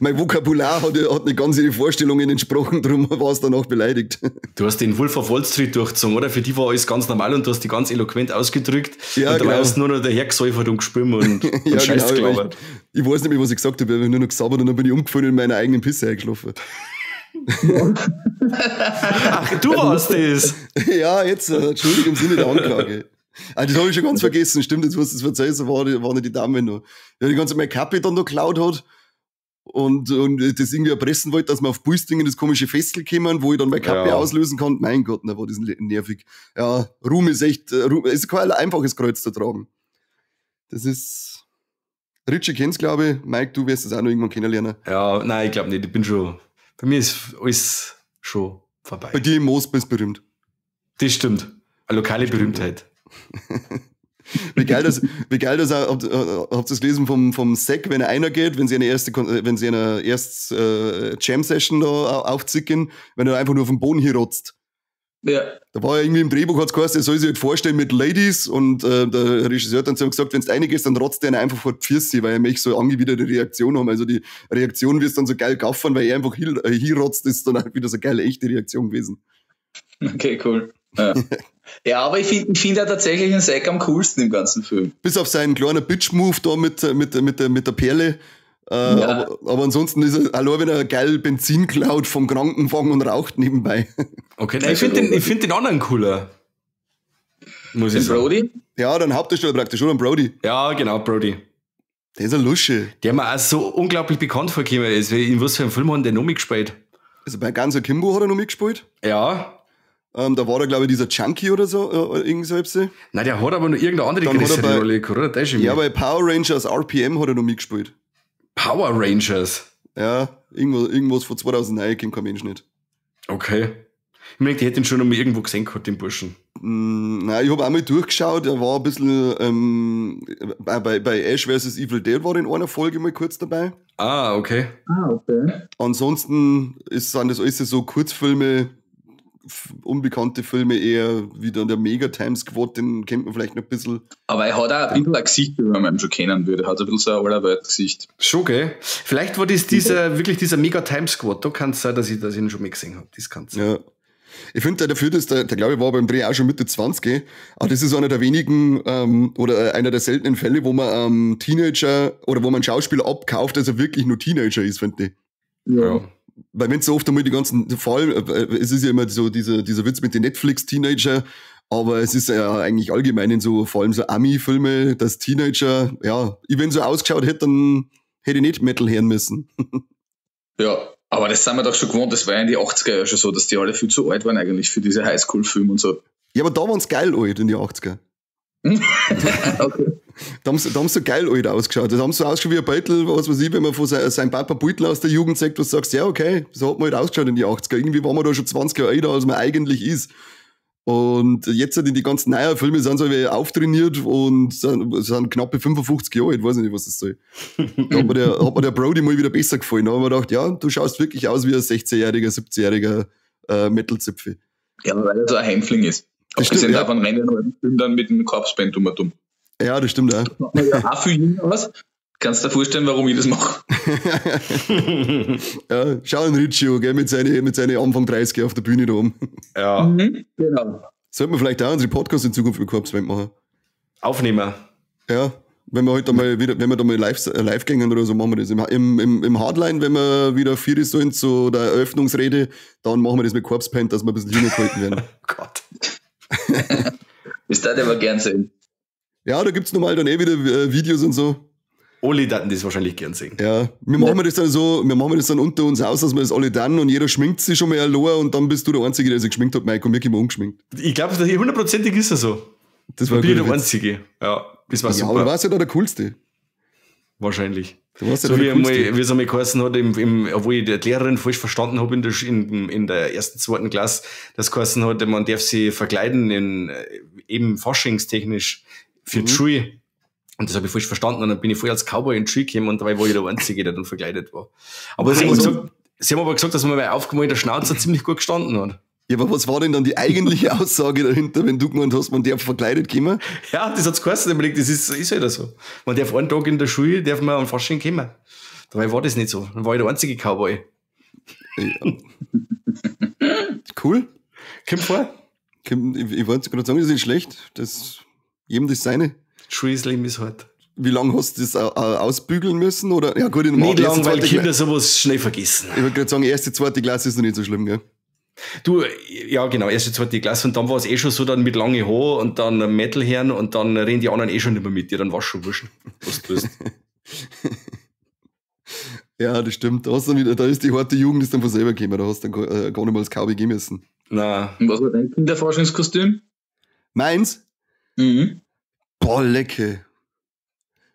Mein Vokabular hat nicht ganz ihren Vorstellungen entsprochen, darum war es danach beleidigt. Du hast den Wolf of Wall Street durchgezogen, oder? Für die war alles ganz normal und du hast die ganz eloquent ausgedrückt. Ja, und dabei genau. hast du nur noch dahergesäufert und gespielt und, ja, und Scheiß genau, gelabert. Ich weiß nicht mehr, was ich gesagt habe. Ich habe nur noch gesabbert und dann bin ich umgefallen und in meiner eigenen Pisse eingeschlafen. Ach, du warst das! Ja, jetzt, Entschuldigung, im Sinne der Anklage. Ah, das habe ich schon ganz vergessen. Stimmt, jetzt, was du das erzählst, war nicht die Dame noch. Ja, die ganze meine Kappe dann noch geklaut hat und das irgendwie erpressen wollte, dass wir auf Pulsdingen das komische Festel kommen, wo ich dann meine Kappe auslösen kann. Mein Gott, na, war das nervig. Ja, Ruhm ist echt, Ruhm, ist kein einfaches Kreuz zu tragen. Das ist, Richie kennt's, glaube ich. Mike, du wirst es auch noch irgendwann kennenlernen. Ja, nein, ich glaube nicht. Ich bin schon, bei mir ist alles schon vorbei. Bei dir im Moos bist du berühmt. Das stimmt. Eine lokale Berühmtheit. Wie geil das auch, habt ihr das gelesen vom Zack, wenn er einer geht, wenn sie eine erste Jam-Session da aufzicken, wenn er einfach nur auf den Boden hier rotzt. Ja. Da war ja irgendwie im Drehbuch, hat's geheißen, er soll sich halt vorstellen mit Ladies und der Regisseur hat dann zu ihm gesagt, wenn du reingehst, dann rotzt der einfach vor die Füße, weil er möchte so angewiderte Reaktion haben. Also die Reaktion wird dann so geil gaffern, weil er einfach hinrotzt, ist dann halt wieder so eine geile, echte Reaktion gewesen. Okay, cool. Ja. Ja, aber ich find ja tatsächlich den Zack am coolsten im ganzen Film. Bis auf seinen kleinen Bitch-Move da mit der Perle. Ja. Aber ansonsten ist er, allein wenn er geil Benzin klaut vom Krankenwagen und raucht nebenbei. Okay, nein, ich find den anderen cooler. Muss ich sagen. Brody? Ja, dann Hauptdarsteller praktisch, oder? Brody. Ja, genau, Brody. Der ist ein Lusche. Der mir auch so unglaublich bekannt vorgekommen ist. In was für einem Film hat der noch mitgespielt? Also bei Guns Akimbo hat er noch mitgespielt. Ja. Da war er, glaube ich, dieser Junkie oder so, irgend so etwas. Nein, der hat aber noch irgendeine andere größere Rolle gehabt, oder? Das ist ja, bei Power Rangers RPM hat er noch mitgespielt. Power Rangers? Ja, irgendwas von 2009 kennt kein Mensch nicht. Okay. Ich meine, die hätten ihn schon noch mal irgendwo gesehen gehabt, den Burschen. Nein, ich habe auch mal durchgeschaut, er war ein bisschen, bei Ash vs. Evil Dead war in einer Folge mal kurz dabei. Ah, okay. Ansonsten sind das alles so Kurzfilme, unbekannte Filme eher, wie dann der Mega Time Squad, den kennt man vielleicht noch ein bisschen. Aber er hat auch ein bisschen ein Gesicht, wie man ihn schon kennen würde. Er hat ein bisschen so ein Allerwelt-Gesicht. Schon, gell? Vielleicht war das wirklich dieser Mega Time Squad. Da kann es sein, dass ich ihn schon mal gesehen habe. Das kann sein. Ja. Ich finde, dafür, dass der glaube ich, war beim Dreh auch schon Mitte 20, aber das ist einer der wenigen oder einer der seltenen Fälle, wo man Teenager oder wo man Schauspieler abkauft, dass er wirklich nur Teenager ist, finde ich. Ja. Weil wenn so oft einmal die ganzen, vor allem, es ist ja immer so dieser Witz mit den Netflix-Teenager, aber es ist ja eigentlich allgemein in so, vor allem so Ami-Filme, dass Teenager, ja, ich wenn so ausgeschaut hätte, dann hätte ich nicht Metal hören müssen. Ja, aber das sind wir doch schon gewohnt, das war ja in die 80er ja schon so, dass die alle viel zu alt waren eigentlich für diese Highschool-Filme und so. Ja, aber da waren es geil alt in die 80er. Okay. Da haben sie so geil alt ausgeschaut. Da haben sie so ausgeschaut wie ein Beutel, was weiß ich, wenn man von seinem Papa Beutel aus der Jugend sagt, was du sagst, ja, okay, so hat man halt ausgeschaut in die 80er. Irgendwie waren wir da schon 20 Jahre älter, als man eigentlich ist. Und jetzt in die ganzen neuen Filme sind sie auftrainiert und sind knappe 55 Jahre alt, weiß ich nicht, was das soll. Da hat mir der Brody mal wieder besser gefallen. Da haben wir gedacht, ja, du schaust wirklich aus wie ein 16-jähriger, 17-jähriger Metal-Zipfel. Ja, weil er so ein Hämpfling ist. Das stimmt, ja. Davon rennen und dann mit dem Corpse-Band um und um. Ja, das stimmt auch. Das macht man ja auch viel jünger aus. Kannst du dir vorstellen, warum ich das mache? Ja, schau an Riccio, gell, mit seinen Anfang 30 auf der Bühne da oben. Ja. Mhm, genau. Sollten wir vielleicht auch unsere Podcasts in Zukunft mit Corpse Paint machen? Aufnehmen. Ja, wenn wir heute mal wieder, wenn wir da mal live gehen oder so, machen wir das. Im Hardline, wenn wir wieder vier sollen zu der Eröffnungsrede, dann machen wir das mit Corpse Paint, dass wir ein bisschen jünger gehalten werden. Oh Gott. Das darf ich aber gern sehen. Ja, da gibt's normal dann eh wieder Videos und so. Oli daten das wahrscheinlich gern sehen. Ja, wir machen das dann so, wir machen das dann unter uns aus, dass wir das alle dann und jeder schminkt sich schon mal allein und dann bist du der Einzige, der sich geschminkt hat, Mike, und wir kommen ungeschminkt. Ich glaube, hundertprozentig ist er so. Das war ich bin der Einzige. Ja, das war super. Aber du warst ja da der Coolste. Wahrscheinlich. Du warst ja so der wie Coolste. Einmal, wie es einmal geheißen hat, obwohl ich die Lehrerin falsch verstanden habe in der ersten, zweiten Klasse, das geheißen hat, man darf sich verkleiden in, eben faschingstechnisch für die Schule. Und das habe ich falsch verstanden und dann bin ich voll als Cowboy in die Schule gekommen und dabei war ich der Einzige, der dann verkleidet war. Aber sie haben aber gesagt, dass man bei aufgemalter Schnauzer ziemlich gut gestanden hat. Ja, aber was war denn dann die eigentliche Aussage dahinter, wenn du gemeint hast, man darf verkleidet kommen? Ja, das hat's geheißen. Das ist halt so. Man darf einen Tag in der Schule, darf man am Fasching kommen. Dabei war das nicht so. Dann war ich der einzige Cowboy. Ja. Cool. Kommt vor. Ich wollte gerade sagen, das ist nicht schlecht. Das, jedem das seine. Schulleben ist halt. Wie lange hast du das ausbügeln müssen? Oder? Ja, gut, in nicht lang, weil Kinder sowas schnell vergessen. Ich wollte gerade sagen, erste, zweite Klasse ist noch nicht so schlimm, gell? Du, ja genau, erste, zweite Klasse und dann war es eh schon so, dann mit lange Haar und dann Metal-Herren und dann reden die anderen eh schon nicht mehr mit dir, dann war es schon wurscht, was du tust. Ja, das stimmt. Da, hast du dann wieder, da ist die harte Jugend ist dann von selber gekommen, da hast du dann gar nicht mal als Cowboy gehen müssen. Nein. Und was war dein Kinderforschungskostüm? Meins? Mhm. Boah, lecke.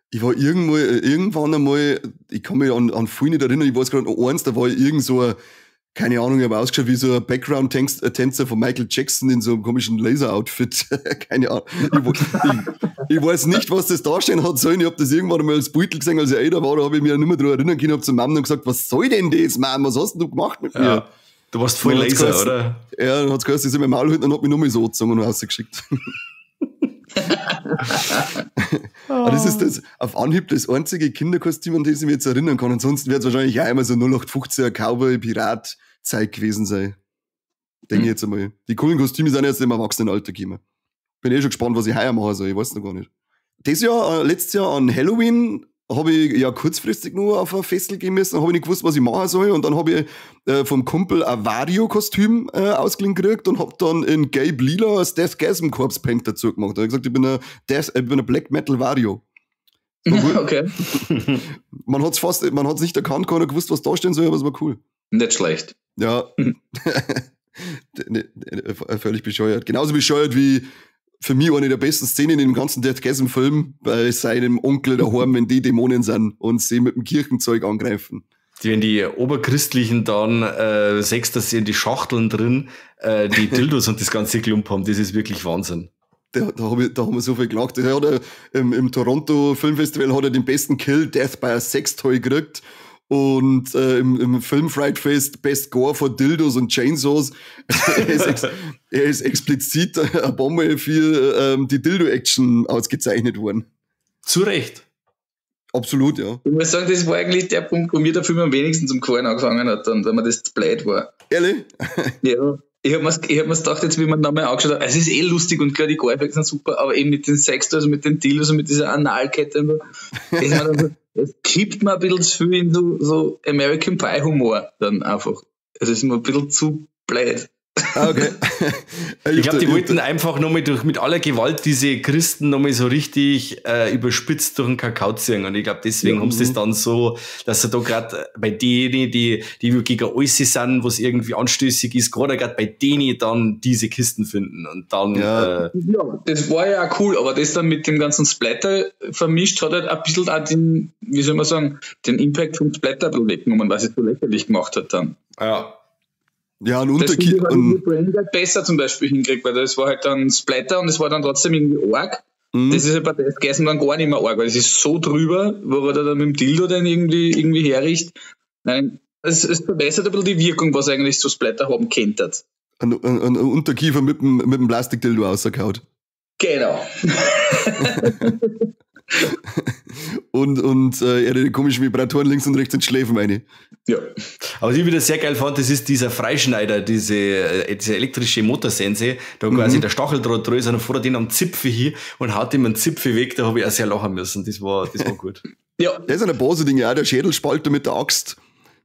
Ich war irgendwann einmal, ich kann mich an viel nicht erinnern, ich weiß gerade noch eins, da war ich irgend so ein, keine Ahnung, ich habe ausgeschaut wie so ein Background-Tänzer von Michael Jackson in so einem komischen Laser-Outfit. Keine Ahnung. Ich weiß nicht, was das darstellen hat sollen. Ich habe das irgendwann einmal als Beutel gesehen, als ich älter war, da habe ich mich ja nicht mehr daran erinnern können, habe zu Mama gesagt, was soll denn das, Mann? Was hast denn du gemacht mit mir? Ja, du warst voll Laser, geheißen, oder? Ja, dann hat's geheißen, ich soll mein Maul halten und hat mich nur mal so angezogen und rausgeschickt. Aber das ist das auf Anhieb das einzige Kinderkostüm, an das ich mich jetzt erinnern kann. Ansonsten wird es wahrscheinlich auch immer so 0815er Cowboy-Pirat-Zeug gewesen sein. Denke ich jetzt einmal. Die coolen Kostüme sind erst im Erwachsenenalter gekommen. Bin eh schon gespannt, was ich heuer machen soll. Ich weiß noch gar nicht. Das Jahr, letztes Jahr an Halloween habe ich ja kurzfristig nur auf ein Festival gehen müssen, habe ich nicht gewusst, was ich machen soll. Und dann habe ich vom Kumpel ein Vario-Kostüm ausgeliehen gekriegt und habe dann in Gelb Lila das Deathgasm Corpse Paint dazu gemacht. Da habe ich gesagt, ich bin ein Black Metal Vario. Okay. Man hat's fast, man hat's nicht erkannt, keiner gewusst, was da stehen soll, aber es war cool. Nicht schlecht. Ja. Völlig bescheuert. Genauso bescheuert wie für mich eine der besten Szenen in dem ganzen Deathgasm-Film bei seinem Onkel daheim, wenn die Dämonen sind und sie mit dem Kirchenzeug angreifen. Wenn die Oberchristlichen dann sechs, dass sie in die Schachteln drin die Dildos und das ganze Klump haben, das ist wirklich Wahnsinn. Da haben wir so viel gelacht. Der hat im Toronto Filmfestival hat er den besten Kill, Death by a Sextoy, gekriegt. Und im Film Fright Fest Best Gore for Dildos und Chainsaws. Er ist explizit eine Bombe für die Dildo-Action ausgezeichnet worden. Zu Recht. Absolut, ja. Ich muss sagen, das war eigentlich der Punkt, wo mir der Film am wenigsten zum Gefallen angefangen hat, dann, weil mir das zu blöd war. Ehrlich? Ja. Ich hab mir's gedacht, jetzt wie man nochmal angeschaut hat, es ist eh lustig und klar, die Gore-Effekte sind super, aber eben mit den Sextoys, mit den Dildos und mit dieser Analkette und so, es kippt mir ein bisschen zu viel in so American Pie-Humor dann einfach. Es ist mir ein bisschen zu blöd. Okay. Ich glaube, die wollten einfach nochmal mit aller Gewalt diese Christen nochmal so richtig überspitzt durch den Kakao ziehen. Und ich glaube, deswegen haben sie es dann so, dass sie da gerade bei denen, die gegen alles sind, was irgendwie anstößig ist, gerade bei denen dann diese Kisten finden. Und dann. Ja. Ja, das war ja auch cool, aber das dann mit dem ganzen Splatter vermischt hat halt ein bisschen auch den, wie soll man sagen, den Impact vom Splatter weggenommen, was es so lächerlich gemacht hat dann. Ja. Ja, ein Unterkiefer. Das und Braindead besser zum Beispiel hinkriegt, weil das war halt dann Splatter und es war dann trotzdem irgendwie arg. Mhm. Das ist halt bei Deathgasm dann gar nicht mehr arg, weil es ist so drüber, wo er dann mit dem Dildo dann irgendwie herricht. Nein, es verbessert ein bisschen die Wirkung, was eigentlich so Splatter haben könnte. Ein Unterkiefer mit dem Plastikdildo rausgehauen. Genau. und er hat die komischen Vibratoren links und rechts in die Schläfen rein. Ja. Aber was ich wieder sehr geil fand, das ist dieser Freischneider, diese elektrische Motorsense, da quasi der Stacheldraht drin ist und dann fährt er den am Zipfel hin und haut ihm einen Zipfel weg, da habe ich auch sehr lachen müssen. Das war gut. Ja. Das ist ein paar so Dinge, auch der Schädelspalter mit der Axt.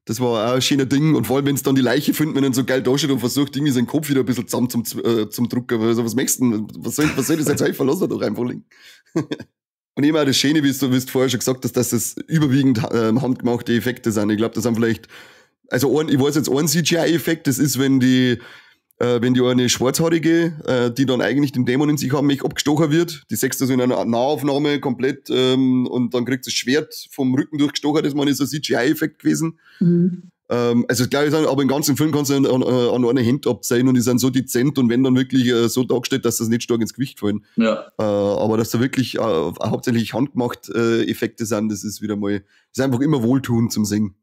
Das war auch ein schöner Ding. Und vor allem, wenn es dann die Leiche findet, wenn er so geil da steht und versucht, irgendwie seinen Kopf wieder ein bisschen zusammen zum Drucken. Also, was möchtest du denn? Was soll das jetzt helfen? Lass er doch einfach liegen. Und eben auch das Schöne, wie du vorher schon gesagt hast, dass das überwiegend handgemachte Effekte sind. Ich glaube, das sind vielleicht, also ich weiß jetzt ein CGI-Effekt, das ist, wenn die eine Schwarzhaarige, die dann eigentlich den Dämon in sich haben, mich abgestochen wird. Die sechste so in einer Nahaufnahme komplett, und dann kriegt sie das Schwert vom Rücken durchgestochen. Das ist ein CGI-Effekt gewesen. Mhm. Also glaube ich, aber im ganzen Film kannst du an einer Hand abzählen und die sind so dezent und wenn dann wirklich so dargestellt, dass das nicht stark ins Gewicht fallen. Ja. Aber dass da wirklich hauptsächlich handgemacht Effekte sind, das ist wieder mal, das ist einfach immer wohltuend zum Singen.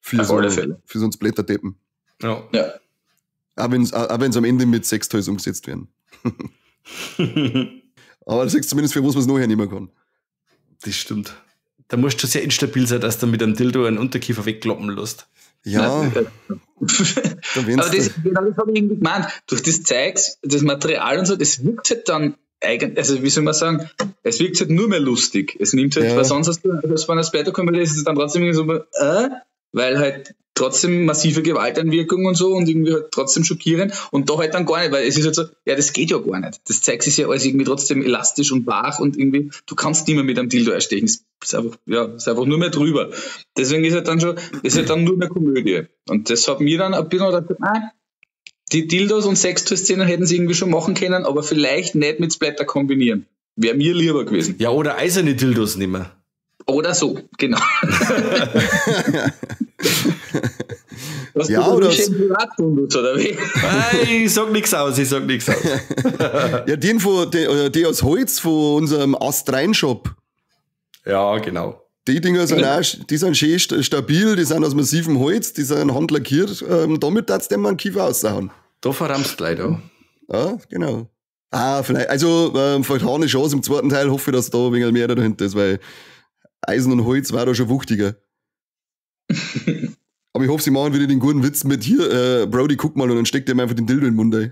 Für so einen Splatterdeppen. Ja. Ja. Auch wenn es am Ende mit Sextoys umgesetzt werden. Aber das ist zumindest für was man es nachher nicht mehr kann. Das stimmt. Da musst du schon sehr instabil sein, dass du mit einem Dildo einen Unterkiefer wegkloppen lässt. Ja. Aber das, genau das habe ich irgendwie gemeint. Durch das Zeugs, das Material und so, das wirkt halt dann eigentlich, also wie soll man sagen, es wirkt halt nur mehr lustig. Es nimmt halt, weil sonst hast du, als bei einer Splatter-Comedy ist es dann trotzdem irgendwie so, weil halt trotzdem massive Gewalteinwirkung und so und irgendwie halt trotzdem schockierend und da halt dann gar nicht, weil es ist halt so, ja, das geht ja gar nicht. Das zeigt sich ja alles irgendwie trotzdem elastisch und wach und irgendwie, du kannst nicht mehr mit einem Dildo erstechen. Es ist einfach, ja, ist einfach nur mehr drüber. Deswegen ist halt dann schon, ist halt dann nur mehr Komödie. Und das hat mir dann ein bisschen gedacht, die Dildos und Sextoy-Szenen hätten sie irgendwie schon machen können, aber vielleicht nicht mit Splatter kombinieren. Wäre mir lieber gewesen. Ja, oder eiserne Dildos nehmen. Oder so, genau. Was ja, du oder oder wie? Ich sag nichts aus, ich sag nichts aus. Ja, den die aus Holz von unserem Astrein-Shop. Ja, genau. Die Dinger sind auch, die sind schön stabil, die sind aus massivem Holz, die sind handlackiert. Damit darfst du dem mal einen Kiefer aussauen. Da verrammst du leider. Ja, genau. Ah, vielleicht, also, vielleicht habe ich eine Chance im zweiten Teil, hoffe ich, dass da ein wenig mehr dahinter ist, weil Eisen und Holz war da schon wuchtiger. Aber ich hoffe, sie machen wieder den guten Witz mit hier, Brody, guck mal, und dann steckt er mir einfach den Dildo in den Mund ein.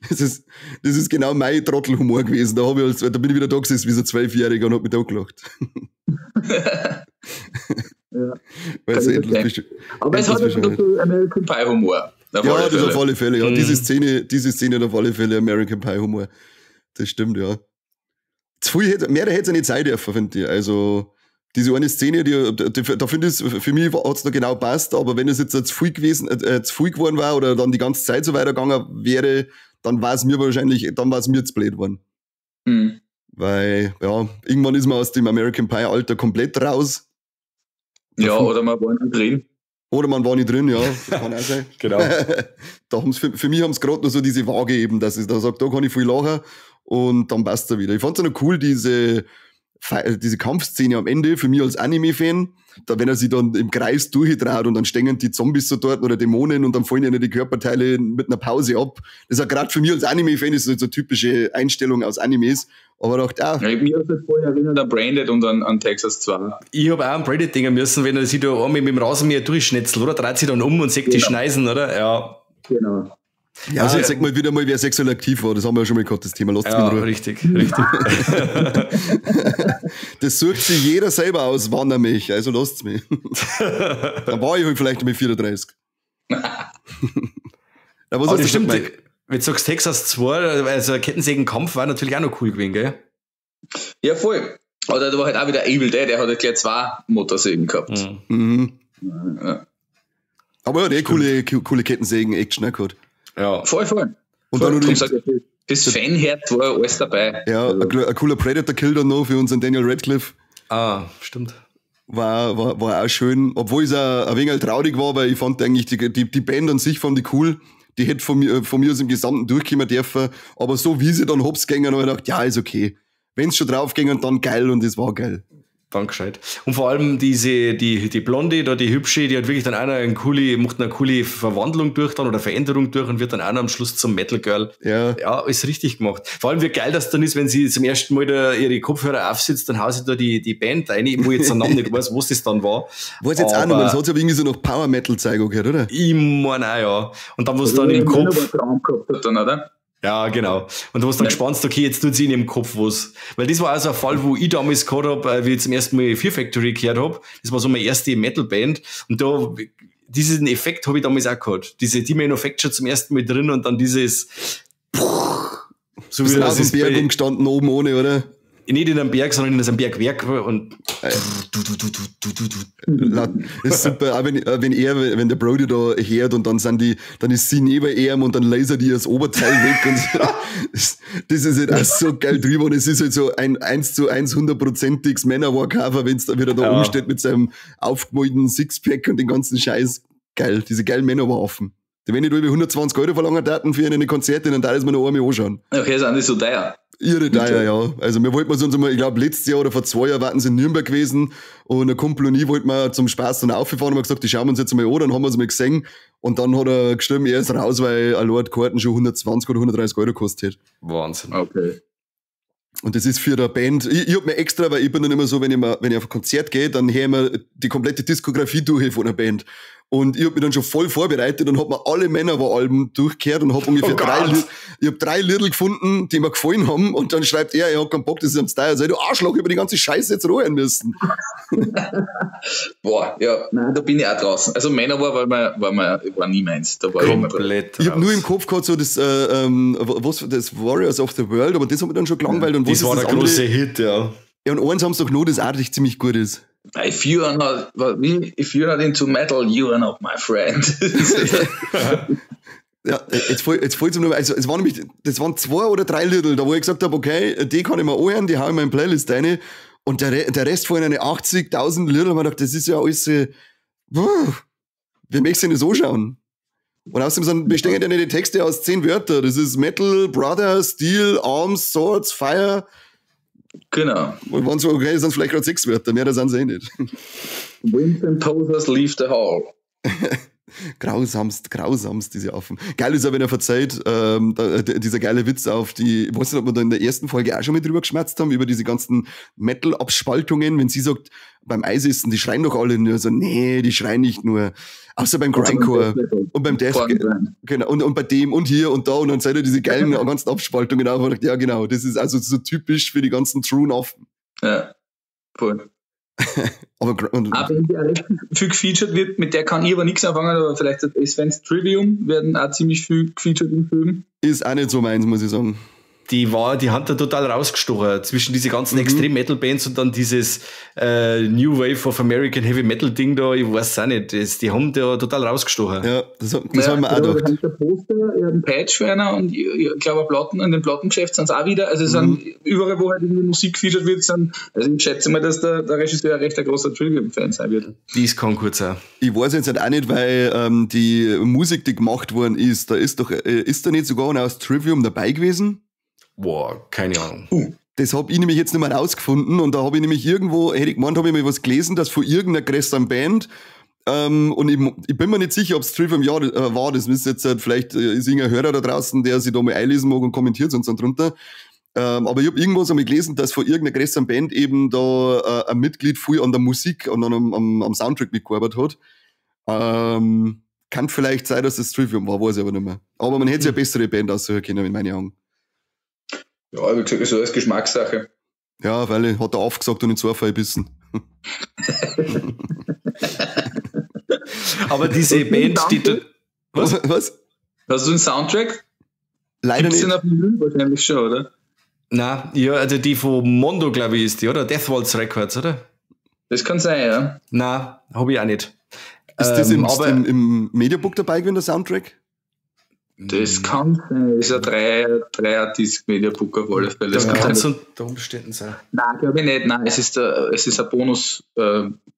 Das ist genau mein Trottelhumor gewesen. Da bin ich wieder da gesessen wie so ein 12-Jähriger und hab mich da gelacht. Ja. Weil es endlos aber es hat ja schon American Pie Humor. Ja, das auf alle Fälle. Ja. Mhm. Diese Szene hat auf alle Fälle American Pie Humor. Das stimmt, ja. Zu viel hätte, mehr hätte es ja nicht sein dürfen, finde ich. Also, diese eine Szene, da finde ich, für mich hat es noch genau passt, aber wenn es jetzt zu viel gewesen, zu viel geworden war oder dann die ganze Zeit so weitergegangen wäre, dann war es mir wahrscheinlich, dann war es mir zu blöd geworden. Mhm. Weil, ja, irgendwann ist man aus dem American Pie Alter komplett raus. Ja, oder man war nicht drin. Oder man war nicht drin, ja. Das kann auch sein. Genau. Da haben's, für mich haben es gerade noch so diese Waage eben, dass ich da sage, da kann ich viel lachen und dann passt es wieder. Ich fand es auch noch cool, diese Kampfszene am Ende, für mich als Anime-Fan, da wenn er sich dann im Kreis durchdraht und dann stehen die Zombies so dort oder Dämonen und dann fallen ihnen die Körperteile mit einer Pause ab. Das ist auch gerade für mich als Anime-Fan ist so eine typische Einstellung aus Animes. Aber ich dachte, ja, mir hat das vorher erinnert an Branded und an Texas 2. Ich habe auch an Branded denken müssen, wenn er sich da einmal mit dem Rasenmäher durchschnetzelt, oder? Dreht sich dann um und sägt die Schneisen, oder? Ja. Genau. Ja, also sag mal wieder mal, wer sexuell aktiv war. Das haben wir ja schon mal gehabt, das Thema. Lasst ja, mich richtig, richtig. Das sucht sich jeder selber aus, wann er mich. Also lasst's mich. Dann war ich halt vielleicht mit 34. Na, was aber das stimmt, Mike? Wenn du sagst Texas 2, also Kettensägenkampf war natürlich auch noch cool gewesen, gell? Ja, voll. Aber da war halt auch wieder Evil Dead, der hat ja gleich 2 Motorsägen gehabt. Mhm. Ja. Aber ja, die coole Kettensägen-Action auch gehabt. Ja. Voll, voll. Und voll. Dann noch das Fanherz war alles dabei. Ja, also. Ein cooler Predator-Kill dann noch für unseren Daniel Radcliffe. Ah, stimmt. War auch schön, obwohl es auch ein wenig traurig war, weil ich fand eigentlich die Band an sich fand ich cool. Die hätte von mir aus im Gesamten durchkommen dürfen. Aber so wie sie dann hops gingen, habe ich gedacht, ja, ist okay. Wenn's schon drauf ging, dann geil, und es war geil. Dann gescheit. Und vor allem die Blonde, da die Hübsche, die hat wirklich dann einer eine coole, macht eine coole Verwandlung durch dann oder Veränderung durch und wird dann einer am Schluss zum Metal Girl. Ja. Ja, ist richtig gemacht. Vor allem, wie geil das dann ist, wenn sie zum ersten Mal da ihre Kopfhörer aufsitzt, dann haut sie da die Band rein, wo ich jetzt den Namen nicht weiß, was das dann war. Weiß jetzt auch noch, das hat sich aber irgendwie so noch Power Metal Zeug gehört, oder? Ich meine auch, ja. Und dann, was dann im Kopf. Dann, oder? Ja, genau. Und du hast dann gespannt, okay, jetzt tut sie in ihrem Kopf was. Weil das war also ein Fall, wo ich damals gehabt hab, wie ich zum ersten Mal Fear Factory gehört hab. Das war so meine erste Metal-Band. Und da, diesen Effekt habe ich damals auch gehabt. Diese Demon Effect schon zum ersten Mal drin und dann dieses, so wie das ist Berg umgestanden oben ohne, oder? Nicht in einem Berg, sondern in einem Bergwerk und das ist super, auch wenn der Brody da hört und dann ist sie neben ihm und dann lasert die das Oberteil weg und so. Das ist halt auch so geil drüber und es ist halt so ein 1:1 hundertprozentiges Manowar-Cover, wenn es da wieder da rumsteht mit seinem aufgemalten Sixpack und den ganzen Scheiß. Geil, diese geilen Manowar-Affen. Wenn ich da über 120 Euro verlangen daten für eine Konzerte, dann darf ich mir noch einmal anschauen. Okay, sind die so teuer? Irre teuer, ja. Also wir wollten uns einmal, ich glaube letztes Jahr oder vor 2 Jahren waren sie in Nürnberg gewesen und ein Kumpel und ich wollten mal zum Spaß dann aufgefahren und haben gesagt, die schauen wir uns jetzt mal an, dann haben wir es mal gesehen und dann hat er gestimmt, er ist raus, weil allein die Karten schon 120 oder 130 Euro gekostet hat. Wahnsinn. Okay. Und das ist für eine Band, ich hab mir extra, weil ich bin dann immer so, wenn ich auf ein Konzert gehe, dann höre ich mir die komplette Diskografie durch von einer Band. Und ich hab mich dann schon voll vorbereitet und hab mir alle Manowar-Alben durchgehört und hab ungefähr drei Liedl gefunden, die mir gefallen haben. Und dann schreibt er, er hat keinen Bock, das ist am Style. Sag ich, du Arschloch, über die ganze Scheiße jetzt rohen müssen. Boah, ja, nein, da bin ich auch draußen. Also Manowar war nie meins. Da war komplett. Ich hab nur im Kopf gehabt, so das, das Warriors of the World, aber das hat mich dann schon gelangweilt. Und was das war ist das der große Hit, ja. Ja, und eins haben sie doch noch, das auch richtig ziemlich gut ist. If you are not into metal, you are not my friend. Ja, jetzt fällt's mir nur, also es waren nämlich, das waren 2 oder 3 Liedl, da wo ich gesagt habe, okay, die kann ich mir anhören, die hau ich in meine Playlist rein. Und der Rest von eine 80.000 Liedl, hab ich gedacht, das ist ja alles, wie möchtest du denn das anschauen? Und außerdem bestehen ja nicht die Texte aus 10 Wörtern. Das ist Metal, Brother, Steel, Arms, Swords, Fire. Genau. Und wenn so, okay, sind vielleicht gerade 6 Wörter, mehr sind sie eh nicht. Wimps and Posers leave the hall. Grausamst, diese Affen. Geil ist auch, wenn er verzeiht, dieser geile Witz auf die, ich weiß nicht, ob wir da in der ersten Folge auch schon mit drüber geschmerzt haben, über diese ganzen Metal-Abspaltungen, wenn sie sagt, beim Eisessen, die schreien doch alle nur so, nee, die schreien nicht nur. Außer beim Grindcore und beim Death, genau, und bei dem und hier und da und dann seid ihr diese geilen ganzen Abspaltungen auf und dachte, ja genau, das ist also so typisch für die ganzen Truen Affen. Ja, voll. Aber wenn die auch viel gefeatured wird, mit der kann ich aber nichts anfangen, aber vielleicht das Svens Trivium werden auch ziemlich viel gefeatured im Film. Ist auch nicht so meins, muss ich sagen. Die hat da total rausgestochen zwischen diese ganzen Extrem-Metal-Bands und dann dieses New Wave of American Heavy Metal-Ding da, ich weiß auch nicht, die haben da total rausgestochen. Ja, das haben wir auch gedacht. Ich habe Poster, ich habe einen Patch für einer und ich glaube, Platten, in dem Plattengeschäft sind es auch wieder, also es sind überall, wo halt irgendwie Musik gefeatured wird, sind, also ich schätze mal, dass der Regisseur recht ein großer Trivium-Fan sein wird. Dies kann kurz sein. Ich weiß jetzt halt auch nicht, weil die Musik, die gemacht worden ist, da ist doch, ist da nicht sogar einer aus Trivium dabei gewesen? Boah, keine Ahnung. Das hab ich nämlich jetzt nicht mehr rausgefunden und da habe ich nämlich irgendwo, hätte ich gemeint, habe ich mal was gelesen, dass von irgendeiner größeren Band, und ich bin mir nicht sicher, ob es Trivium ja war, das müsste jetzt halt, vielleicht ist irgendein Hörer da draußen, der sich da mal einlesen mag und kommentiert uns dann drunter. Aber ich habe irgendwo so mal gelesen, dass von irgendeiner größeren Band eben da ein Mitglied früh an der Musik und am Soundtrack mitgearbeitet hat. Kann vielleicht sein, dass das Trivium war, weiß ich aber nicht mehr. Aber man hätte sich eine bessere Band aussuchen können, in meinen Augen. Ja, wie gesagt, ist alles Geschmackssache. Ja, weil hat er aufgesagt und in zwei Fall gebissen. Aber diese Band, die... Was? Was? Hast du einen Soundtrack? Leider Gibt's nicht. Den auf dem Vinyl wahrscheinlich schon, oder? Nein, ja, also die von Mondo, glaube ich, ist die, oder? Death Waltz Records, oder? Das kann sein, ja. Nein, habe ich auch nicht. Ist das im Mediabook dabei gewesen, der Soundtrack? Das kann sein. Das ist ein Dreier-Disc Mediabook auf alle Fälle. Das kann es unter Umständen sein. Nein, glaube ich nicht. Nein, es ist ein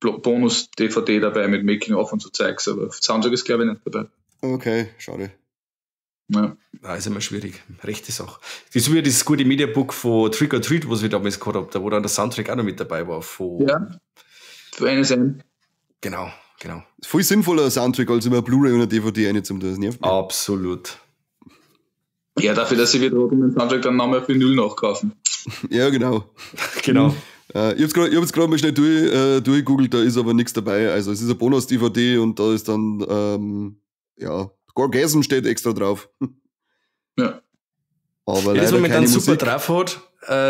Bonus-DVD dabei mit Making-of und so Zeugs, aber Soundtrack ist, glaube ich, nicht dabei. Okay, schade. Ja. Nein, ist immer schwierig. Rechte Sache. Das ist wieder dieses gute Mediabook von Trick or Treat, was wir damals gehabt haben, da wo dann der Soundtrack auch noch mit dabei war. Von ja, für NSM. Genau. Genau. Ist voll sinnvoller Soundtrack, als immer Blu-ray und eine DVD rein zum, das nervt mich. Absolut. Ja, dafür, dass sie wieder den Soundtrack dann nochmal auf Vinyl nachkaufen. Ja, genau. Genau. Ich hab's gerade mal schnell durchgegoogelt, da ist aber nichts dabei. Also es ist eine Bonus-DVD und da ist dann, ja, Gorgasm steht extra drauf. Ja. Aber ja, das, leider was man keine dann super Musik. drauf hat,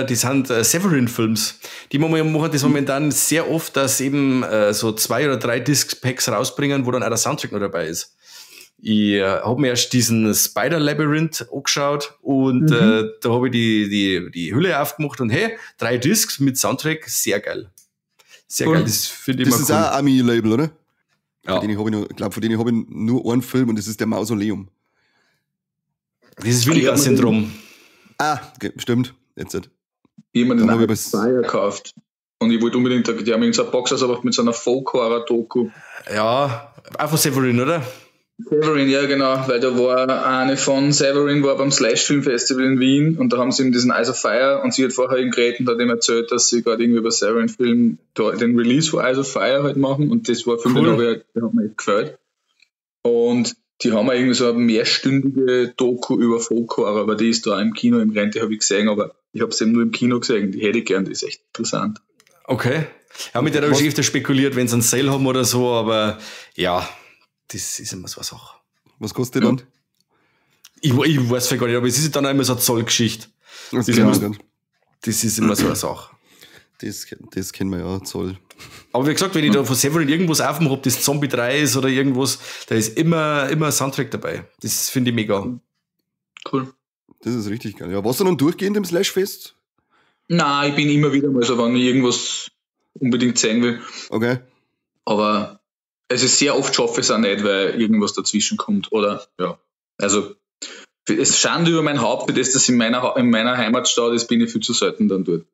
die sind Severin-Films. Die machen das momentan sehr oft, dass eben so 2 oder 3 Disc-Packs rausbringen, wo dann auch der Soundtrack noch dabei ist. Ich habe mir erst diesen Spider Labyrinth angeschaut und da habe ich die Hülle aufgemacht und hey, 3 Discs mit Soundtrack, sehr geil. Sehr cool. Geil, das finde ich immer cool. Das ist auch Ami-Label, oder? Ja. Von denen habe ich nur einen Film und das ist der Mausoleum. Das ist Vinegar-Syndrom. Ah, okay, stimmt. Jetzt nicht. Ich habe mir den Fire gekauft. Und ich wollte unbedingt, die haben so eine Box aber mit so einer Folk-Horror-Doku. Ja, auch von Severin, oder? Severin, ja genau, weil da war eine von Severin, war beim Slash Film Festival in Wien und da haben sie eben diesen Eyes of Fire und sie hat vorher eben geredet und hat ihm erzählt, dass sie gerade irgendwie über Severin Film den Release von Eyes of Fire halt machen und das war für mich, cool. Der hat mir echt gefällt. Und die haben irgendwie so eine mehrstündige Doku über Folk Horror, aber die ist da im Kino im Rente, habe ich gesehen, aber ich habe es eben nur im Kino gesehen, die hätte ich gern, die ist echt interessant. Okay. Ja, mit der habe ich öfter spekuliert, wenn sie einen Sale haben oder so, aber ja, das ist immer so eine Sache. Was kostet die dann? Ich weiß vielleicht gar nicht, aber es ist dann auch immer so eine Zollgeschichte. Das ist immer so eine Sache. Das kennen wir ja, Zoll. Aber wie gesagt, wenn ich da von Severin irgendwas aufmache, ob das Zombie 3 ist oder irgendwas, da ist immer ein Soundtrack dabei. Das finde ich mega. Cool. Das ist richtig geil. Ja, warst du dann durchgehend im Slashfest? Nein, ich bin immer wieder mal so, wenn ich irgendwas unbedingt sehen will. Okay. Aber es ist sehr oft schaffe ich es auch nicht, weil irgendwas dazwischen kommt. Oder, ja. Also, es Schande über mein Haupt, für das, dass in meiner Heimatstadt ist, bin ich viel zu selten dann dort.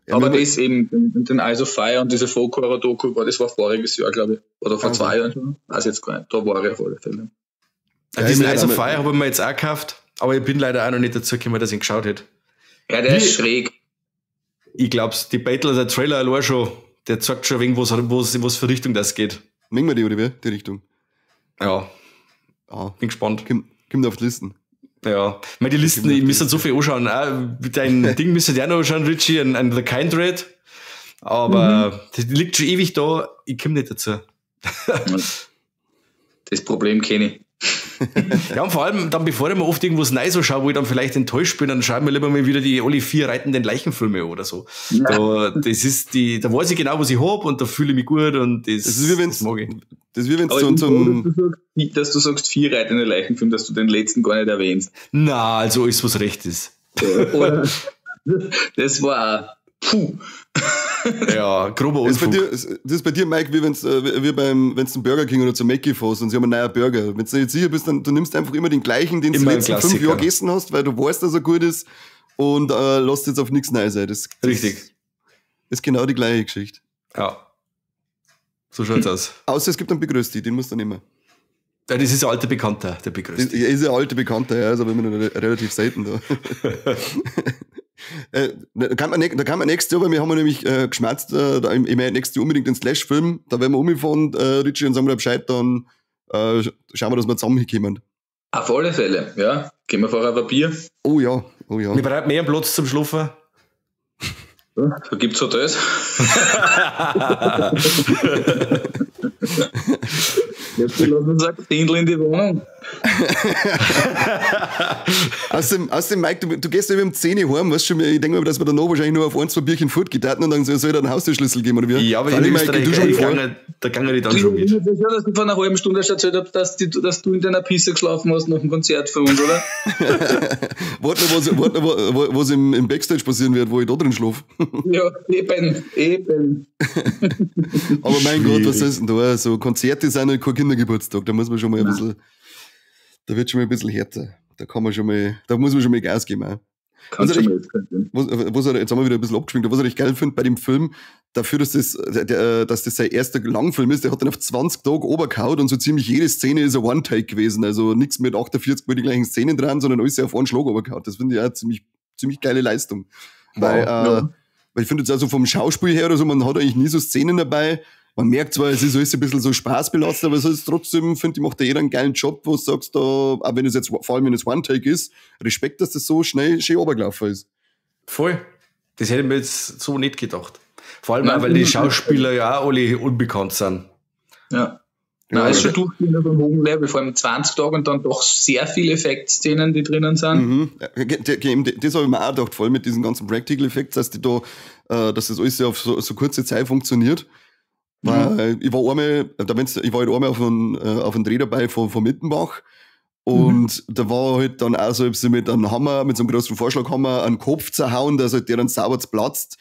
Ja, aber das eben, den Eyes of Fire und diese Folk-Horror-Doku, das war voriges Jahr, glaube ich. Oder vor 2 Jahren schon. Weiß jetzt gar nicht. Da war ich auf alle Fälle. Ja, diesen Eyes of Fire habe ich mir jetzt auch gekauft, aber ich bin leider auch noch nicht dazu gekommen, dass ich ihn geschaut hätte. Ja, der ist schräg. Ich glaub's, die Battle, der Trailer allein schon, der zeigt schon wegen, was für Richtung das geht. Mengen wir die, oder wie? Die Richtung. Ja. Ah. Bin gespannt. Kommt auf die Listen. Ja, ich meine, die Listen, ich müsste so viel anschauen. Auch dein Ding müsste ich auch noch anschauen, Richie, ein The Kindred. Aber das liegt schon ewig da, ich komme nicht dazu. Das Problem kenne ich. Ja, und vor allem dann, bevor ich mir oft irgendwas Neues so schaue, wo ich dann vielleicht enttäuscht bin, dann schaue ich mir lieber mal wieder die alle 4 reitenden Leichenfilme oder so. Ja. Da, das ist die, da weiß ich genau, was ich hab und da fühle ich mich gut und das, das ist wie wenn's, das mag ich. Das ist wie wenn's zum dass du sagst, 4 reitende Leichenfilme, dass du den letzten gar nicht erwähnst. Na, also alles, was recht ist. Ja, das war puh. Ja, grober Unfug. Das ist bei dir, Mike, wie wenn's wenn's zum Burger King oder zum Mackie fährst und sie haben einen neuen Burger. Wenn du nicht sicher bist, dann du nimmst einfach immer den gleichen, den du die letzten 5 Jahre gegessen hast, weil du weißt, dass er gut ist und lässt jetzt auf nichts Neues ein. Das, richtig. Ist genau die gleiche Geschichte. Ja. So schaut's aus. Außer es gibt einen Begrüßti, den musst du nehmen. Ja, das ist ein alter Bekannter, der Begrüßti. Ist ein alter Bekannter, ja, ist aber immer noch relativ selten da. Da kann man nächstes Jahr, weil wir haben nämlich geschmerzt, ich meine nächstes Jahr unbedingt den Slash-Film, da werden wir umgefahren, Richie, und sagen wir Bescheid, dann schauen wir, dass wir zusammen hinkommen. Auf alle Fälle, ja. Gehen wir vorher auf ein Bier. Oh ja, oh ja. Wir brauchen mehr Platz zum Schlafen. Ja, da gibt's Hotels. Jetzt lassen uns ein Dirndl in die Wohnung. Außerdem, Mike, du gehst ja um 10 Uhr heim, weißt du schon, ich denke mal, dass wir danach wahrscheinlich nur auf 1, 2 Bierchen fortgehen und dann soll er einen Haustürschlüssel geben, oder wie? Ja, aber in Österreich, du schon vor. Da kann ich dann schon mit. Ich ja, dass du vor einer halben Stunde erst erzählt habe, dass du in deiner Pisse geschlafen hast nach dem Konzert für uns, oder? Warte noch, was im Backstage passieren wird, wo ich da drin schlafe. Ja, eben. Aber mein Gott, was ist denn da? So Konzerte sind halt kein Kindergeburtstag, da muss man schon mal ein bisschen. Da wird schon mal ein bisschen härter. Da kann man schon mal, da muss man schon mal Gas geben. Auch. Was ich, was, jetzt haben wir wieder ein bisschen abgeschwingt, was ich recht geil finde bei dem Film, dafür, dass das, dass das sein erster Langfilm ist, der hat dann auf 20 Tage obergehauen und so ziemlich jede Szene ist ein One-Take gewesen. Also nichts mit 48 Mal die gleichen Szenen dran, sondern alles auf einen Schlag obergehauen. Das finde ich auch ziemlich, ziemlich geile Leistung. Wow, weil, ja. Weil ich finde jetzt also vom Schauspiel her oder so, man hat eigentlich nie so Szenen dabei. Man merkt zwar, es ist alles ein bisschen so spaßbelastet, aber es ist trotzdem, finde ich, macht da jeder einen geilen Job, wo du sagst, da, auch wenn es jetzt, vor allem wenn es One-Take ist, Respekt, dass das so schnell schön runtergelaufen ist. Voll. Das hätte ich mir jetzt so nicht gedacht. Vor allem auch, weil die Schauspieler ja auch alle unbekannt sind. Ja. Nein, ist schon durchgehend auf einem hohen Level, vor allem 20 Tage und dann doch sehr viele Effektszenen, die drinnen sind. Mhm. Das habe ich mir auch gedacht, vor allem mit diesen ganzen Practical Effects, dass die da, dass das alles auf so, so kurze Zeit funktioniert. Weil ich war einmal, da wenn's, ich war halt einmal auf einem Dreh dabei von Mittenbach und da war halt dann auch so, ob sie mit einem Hammer, mit so einem großen Vorschlaghammer einen Kopf zerhauen, dass halt der dann sauber platzt.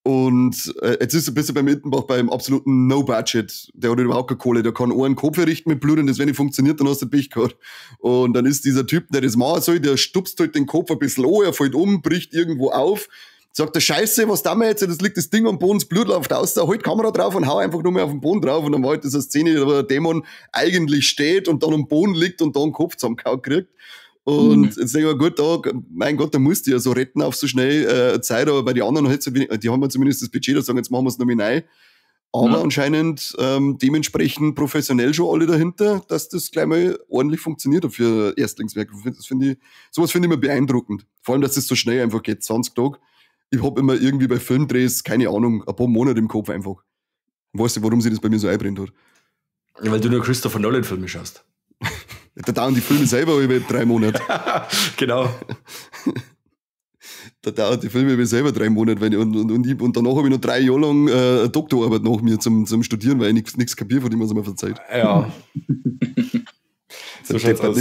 Und jetzt ist es ein bisschen bei Mittenbach beim absoluten No-Budget. Der hat überhaupt keine Kohle. Der kann einen Kopf errichten mit Blut und das, wenn nicht funktioniert, dann hast du Pech gehabt. Und dann ist dieser Typ, der das machen soll, der stupst halt den Kopf ein bisschen an, er fällt um, bricht irgendwo auf. Sagt der Scheiße, was da wir jetzt? Das liegt das Ding am Boden, das Blut läuft aus, da halt Kamera drauf und hau einfach nur mehr auf den Boden drauf. Und dann war halt das eine Szene, wo der Dämon eigentlich steht und dann am Boden liegt und dann den Kopf zusammengehauen kriegt. Und jetzt denke ich mir, gut, da, mein Gott, da musst du ja so retten auf so schnell Zeit, aber bei den anderen, halt so wenig, die haben ja zumindest das Budget, da sagen, jetzt machen wir es noch mal neu. Aber anscheinend dementsprechend professionell schon alle dahinter, dass das gleich mal ordentlich funktioniert für Erstlingswerk. Das finde ich, sowas finde ich immer beeindruckend. Vor allem, dass das so schnell einfach geht, 20 Tage. Ich hab immer irgendwie bei Filmdrehs, keine Ahnung, ein paar Monate im Kopf einfach. Ich weiß nicht, warum sich das bei mir so einbrennt hat. Ja, weil du nur Christopher Nolan-Filme schaust. Da dauern die Filme selber über 3 Monate. Genau. Da dauern die Filme über selber 3 Monate. Wenn ich, und danach habe ich noch 3 Jahre lang Doktorarbeit nach mir zum Studieren, weil ich nichts kapiere von dem, was er mir verzeiht. Ja. So schaut's aus.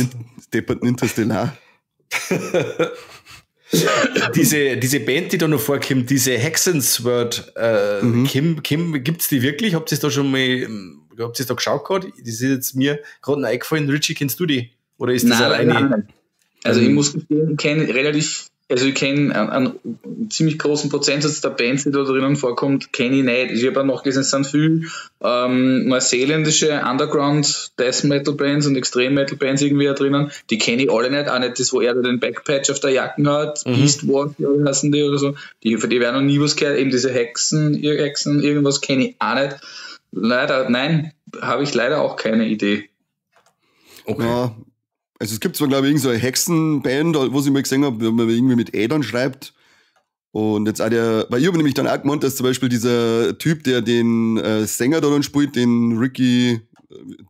Deppert Interstellar. Diese Band, die da noch vorkommt, diese Hexensword, Kim, gibt's die wirklich? Habt ihr da schon mal, habt ihr da geschaut gehabt? Das ist jetzt mir gerade eingefallen. Richie, kennst du die? Oder ist das alleine? Nein. Also ich muss gestehen, ich kenne relativ, also ich kenne einen ziemlich großen Prozentsatz der Bands, die da drinnen vorkommt, kenne ich nicht. Ich habe auch noch gelesen, es sind viel neuseeländische Underground Death Metal Bands und Extreme Metal Bands irgendwie da drinnen. Die kenne ich alle nicht, auch nicht das, wo er da den Backpatch auf der Jacke hat, Beast Wars, heißen die oder so. Die, für die werden noch nie was gehört. Eben diese Hexen, irgendwas kenne ich auch nicht. Leider, nein, habe ich leider auch keine Idee. Okay. Ja. Also es gibt zwar, glaube ich, irgend so eine Hexenband, wo ich mal gesehen habe, wo man irgendwie mit Ädern schreibt. Und jetzt auch der, weil ich habe nämlich dann auch gemeint, dass zum Beispiel dieser Typ, der den Sänger da dann spielt, den Ricky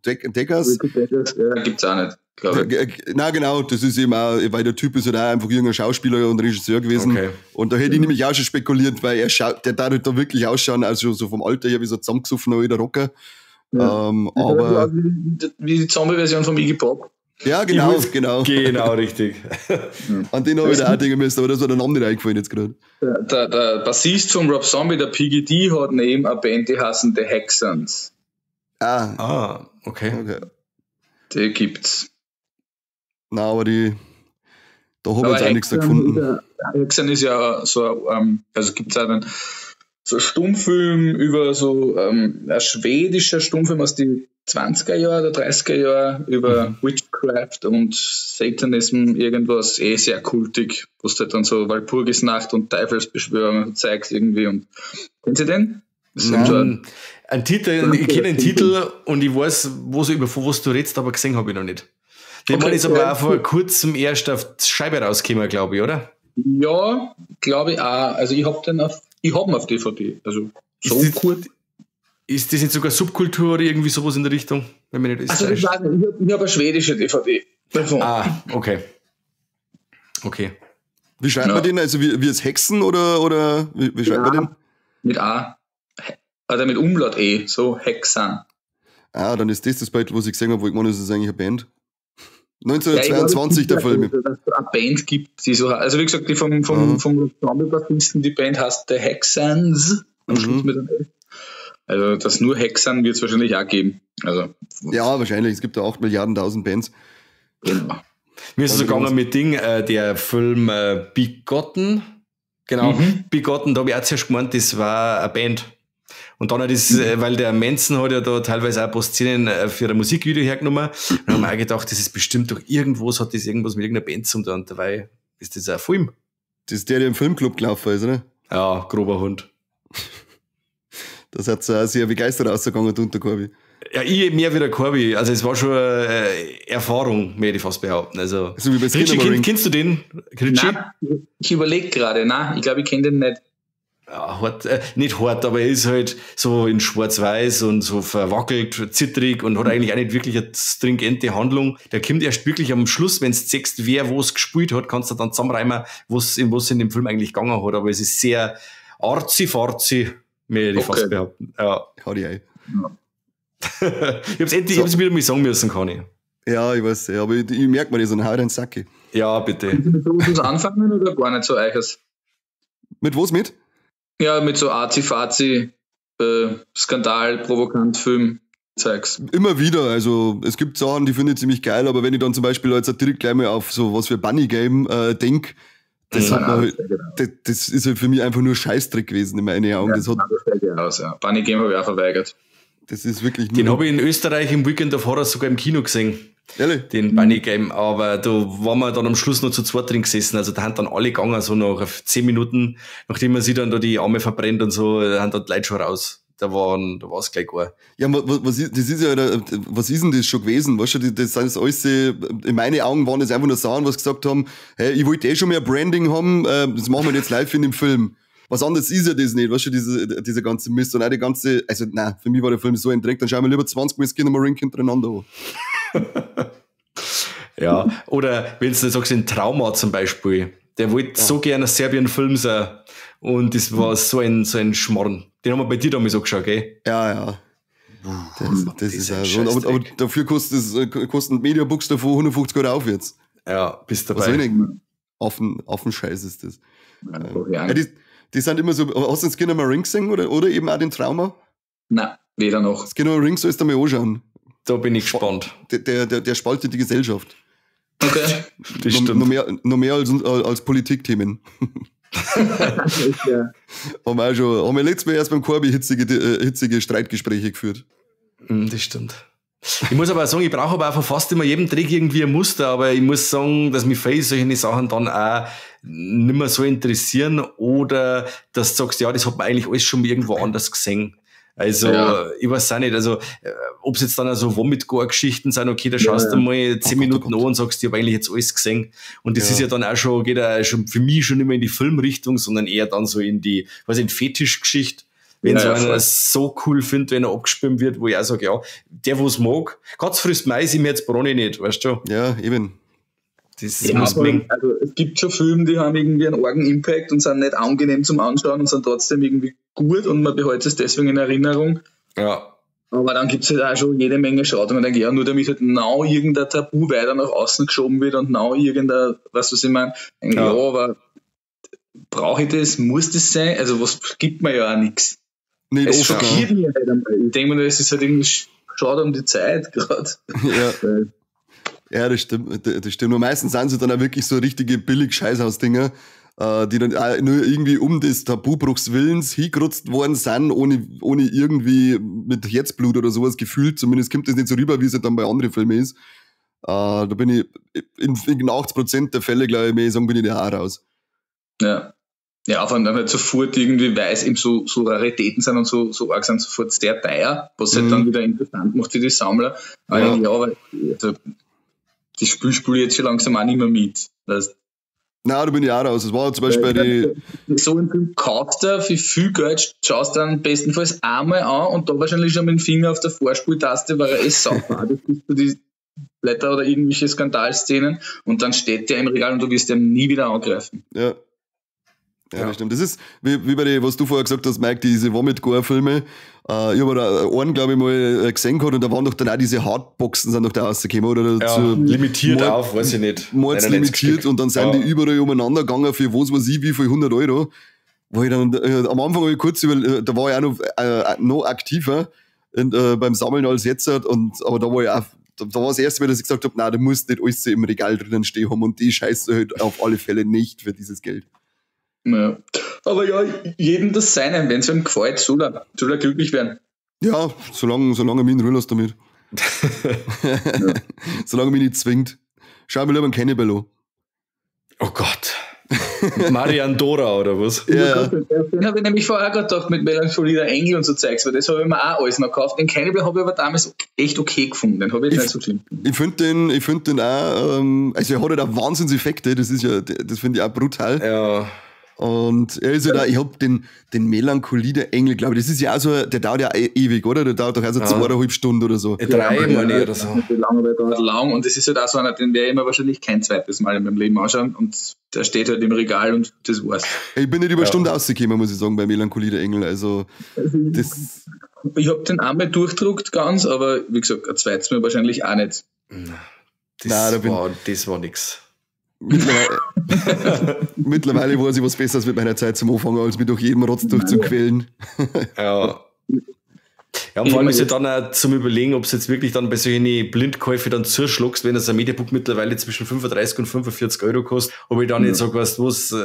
Deckers. Ricky Deckers, ja, gibt's auch nicht, glaube ich. Na genau, das ist eben auch, weil der Typ ist halt auch einfach irgendein Schauspieler und Regisseur gewesen. Okay. Und da hätte ich nämlich auch schon spekuliert, weil er schaut, der darf da wirklich ausschauen, also so vom Alter her wie so ein zusammengesoffener alter Rocker. Ja. Aber wie die Zombie-Version von Iggy Pop. Ja, genau, genau. Genau, richtig. An den habe ich da auch denken müssen, aber das war der Name nicht eingefallen jetzt gerade. Der Bassist von Rob Zombie, der Piggy D, hat neben eine Band, die heißen The Hexans. Ah, okay. Die gibt's. Na, aber die, da habe ich jetzt auch nichts gefunden. Hexan ist ja so, also gibt's auch einen so Stummfilm über so ein schwedischer Stummfilm aus den 20er Jahren oder 30er Jahren über Witchcraft und Satanism, irgendwas, sehr kultig, wo es halt dann so Walpurgisnacht und Teufelsbeschwörung und Zeugs irgendwie und kennen Sie den? Nein. Ein Titel, ich kenne den Titel und ich weiß, wo so über was du redest, aber gesehen habe ich noch nicht. Den okay, ist aber auch vor kurzem erst auf die Scheibe rausgekommen, glaube ich, oder? Ja, glaube ich auch. Also ich habe den auf, ich hab ihn auf DVD. Also so kurz. Ist das nicht sogar Subkultur oder irgendwie sowas in der Richtung? Wenn mir nicht also ich weiß nicht, ich hab eine schwedische DVD davon. Ah, okay. Okay. Wie schreibt man den? Also wie es Hexen oder wie schreibt man den? Mit A. Oder mit Umlaut E, so Hexan. Ah, dann ist das Bild, was ich gesehen habe, wo ich meine, das ist eigentlich eine Band. 1922 der Film. Dass es eine Band gibt, die so, also wie gesagt, die vom Zombie-Bassisten, die Band heißt The Hexans. Am Schluss mit einem S. Also das nur Hexan wird es wahrscheinlich auch geben. Also, ja, wahrscheinlich. Es gibt da 8 Milliarden tausend Bands. Genau. Mir ist es so gegangen mit Ding, der Film Begotten. Genau, Begotten, da habe ich auch zuerst gemeint, das war eine Band. Und dann hat das, weil der Manson hat ja da teilweise auch ein paar Szenen für ein Musikvideo hergenommen. Und dann haben wir auch gedacht, das ist bestimmt doch irgendwas, hat das irgendwas mit irgendeiner Band zu tun. Und dabei ist das ein Film. Das ist der, der im Filmclub gelaufen ist, oder? Ja, grober Hund. Das hat so auch sehr begeistert ausgegangen unter Corby. Ja, ich mehr wie der Corby. Also es war schon Erfahrung, möchte ich fast behaupten. Also, so wie bei Ritchie, kennst du den? Ritchie? Nein, ich überlege gerade. Nein, ich glaube, ich kenne den nicht. Ja, hart, nicht hart, aber er ist halt so in schwarz-weiß und so verwackelt, zittrig und hat eigentlich auch nicht wirklich eine stringente Handlung. Der kommt erst wirklich am Schluss, wenn du siehst, wer was gespielt hat, kannst du dann zusammenreimen, was in dem Film eigentlich gegangen hat. Aber es ist sehr arzi-farzi, möchte ich fast behaupten. Ja. Hau dich ein. Ja. Ich hab's endlich, ich hab's wieder mal sagen müssen, Conny. Ja, ich weiß, ja, aber ich merke mir das und hau den Sacke. Ja, bitte. Kannst du mit sowas anfangen oder gar nicht so eichers? Mit was mit? Ja, mit so Azi-Fazi, Skandal, Provokant, Film, Zeugs. Immer wieder, also es gibt Sachen, die finde ich ziemlich geil, aber wenn ich dann zum Beispiel jetzt direkt gleich mal auf so was für Bunny Game denk, das, hat man, das ist halt für mich einfach nur Scheißdreck gewesen in meinen Augen. Ja, das hat, das aus, ja. Bunny Game habe ich auch verweigert. Das ist wirklich. Den habe ich in Österreich im Weekend of Horror sogar im Kino gesehen. Ehrlich? Den Bunny Game, aber da waren wir dann am Schluss noch zu zweit drin gesessen, also da haben dann alle gegangen, so nach 10 Minuten, nachdem man sich dann da die Arme verbrennt und so, da haben dann die Leute schon raus. Da war es gleich gar. Ja, was ist, das ist ja, was ist denn das schon gewesen? Weißt du, das sind alles, in meinen Augen waren das einfach nur Sachen, was gesagt haben, hey, ich wollte eh schon mehr Branding haben, das machen wir jetzt live in dem Film. Was anderes ist ja das nicht, weißt du, diese ganze Mist und auch die ganze, also nein, für mich war der Film so ein Dreck, dann schauen wir lieber 20 Mal Skinamarink hintereinander an. Ja, oder wenn du sagst, in Trauma zum Beispiel, der wollte so gerne einen Serbien-Film sein und das war so ein Schmarrn. Den haben wir bei dir damals auch geschaut, gell? Ja, ja. Das ist auch so. Aber dafür kosten Mediabooks davor 150 Euro aufwärts. Ja, bist dabei. Was soll ich denn? Affenscheiß ist das. Ja, die sind immer so, hast du den Skinamarink gesehen oder eben auch den Trauma? Nein, weder noch. Skinamarink sollst du mal anschauen. Da bin ich gespannt. Der spaltet die Gesellschaft. Okay. Das stimmt. Noch mehr als Politikthemen. Ja. Haben wir letztes Mal erst beim Corby hitzige Streitgespräche geführt. Das stimmt. Ich muss aber auch sagen, ich brauche aber auch von fast immer jedem Trick irgendwie ein Muster, aber ich muss sagen, dass mich viele solche Sachen dann auch nicht mehr so interessieren oder dass du sagst, ja, das hat man eigentlich alles schon irgendwo anders gesehen. Also, ja. Ich weiß auch nicht, also, ob es jetzt dann also Vomit-Gore-Geschichten sind, okay, da schaust du mal 10 Minuten an und sagst, ich habe eigentlich jetzt alles gesehen. Und das ist ja dann auch schon, geht ja schon für mich schon nicht mehr in die Filmrichtung, sondern eher dann so in die, weiß ich, Fetischgeschichte. Wenn so einer das so cool findet, wenn er abgespült wird, wo ich auch sage, ja, der, wo es mag, Katz frisst Mais, ich mir jetzt Broni nicht, weißt du? Ja, eben. Das ja, muss aber, also, es gibt schon Filme, die haben irgendwie einen argen Impact und sind nicht angenehm zum Anschauen und sind trotzdem irgendwie gut und man behält es deswegen in Erinnerung. Ja. Aber dann gibt es halt auch schon jede Menge Schrott und man denkt, ja, nur damit halt now irgendein Tabu weiter nach außen geschoben wird und now irgendein, weißt du, was ich meine? Ja, ja, aber brauche ich das? Muss das sein? Also was gibt mir ja auch nichts. Nicht es oft, schockiert mich halt einmal. Ich denke mir, es ist halt irgendwie schade um die Zeit gerade. Ja. Ja, das stimmt. Das stimmt. Nur meistens sind sie dann auch wirklich so richtige billig Scheißhausdinger, die dann auch nur irgendwie um des Tabubruchs Willens hingerutzt worden sind, ohne irgendwie mit Herzblut oder sowas gefühlt. Zumindest kommt das nicht so rüber, wie es halt dann bei anderen Filmen ist. Da bin ich in 80% der Fälle, glaube ich, mehr sagen, bin ich da auch raus. Ja. Ja, vor allem dann halt sofort irgendwie, weil es eben so Raritäten sind und so arg sind, sofort sehr teuer, was halt dann wieder interessant macht für die Sammler. Aber ja, ja, aber also, das Spiel spiele ich jetzt schon langsam auch nicht mehr mit. Weißt? Nein, da bin ich auch raus. Es war zum Beispiel bei die. So einen Film kaufst du für viel Geld, schaust dann bestenfalls einmal an und da wahrscheinlich schon mit dem Finger auf der Vorspultaste, weil er eh sauber ist, du die Blätter oder irgendwelche Skandalszenen und dann steht der im Regal und du wirst den nie wieder angreifen. Ja. Ja, das stimmt. Das ist, wie bei den, was du vorher gesagt hast, Mike, diese Vomit-Gore-Filme. Ich habe da einen, glaube ich, mal gesehen gehabt und da waren doch dann auch diese Hardboxen sind doch da rausgekommen, oder? Ja, limitiert auf, weiß ich nicht. Mords limitiert und dann sind die überall umeinander gegangen für was weiß ich, wie viel 100 Euro. Wo ich dann, am Anfang habe ich kurz über, da war ich auch noch aktiver und, beim Sammeln als jetzt, und, aber da war ich auch, da war das erste Mal, dass ich gesagt habe, nein, du musst nicht alles im Regal drinnen stehen haben und die Scheiße halt auf alle Fälle nicht für dieses Geld. Ja. Aber ja, jedem das Seine, wenn es ihm gefällt, soll er glücklich werden. Ja, solange er mich in Ruhe lässt damit. Ja. Solange er mich nicht zwingt. Schau mir lieber einen Cannibal an. Oh Gott. Marian Dora oder was? Ja. Den habe ich nämlich vorher gerade gedacht mit Melancholie der Engel und so Zeugs, weil das habe ich mir auch alles noch gekauft. Den Cannibal habe ich aber damals echt okay gefunden, den habe ich nicht so schlimm. Ich finde den auch, also er hat halt auch Wahnsinnseffekte, das ist ja, das finde ich auch brutal. Ja. Und er ist ja da, ich hab den Melancholie der Engel, glaube ich, das ist ja auch so, der dauert ja ewig, oder? Der dauert doch also 2,5 Stunden oder so. 3, meine ich, oder so. Lang, aber der dauert lang und das ist halt auch so einer, den werde ich mir wahrscheinlich kein zweites Mal in meinem Leben anschauen und der steht halt im Regal und das war's. Ich bin nicht über Stunde rausgekommen, muss ich sagen, bei Melancholie der Engel, also das... Ich hab den einmal durchdruckt ganz, aber wie gesagt, ein zweites Mal wahrscheinlich auch nicht. Das war nix. Mittlerweile weiß ich was Besseres mit meiner Zeit zum Anfangen, als mich durch jeden Rotz durchzuquälen. Ja. Ja, und vor allem ist ja dann auch zum Überlegen, ob es jetzt wirklich dann bei solchen Blindkäufen dann zuschluckst, wenn das ein Mediabook mittlerweile zwischen 35 und 45 Euro kostet, ob ich dann jetzt sage, weißt du was,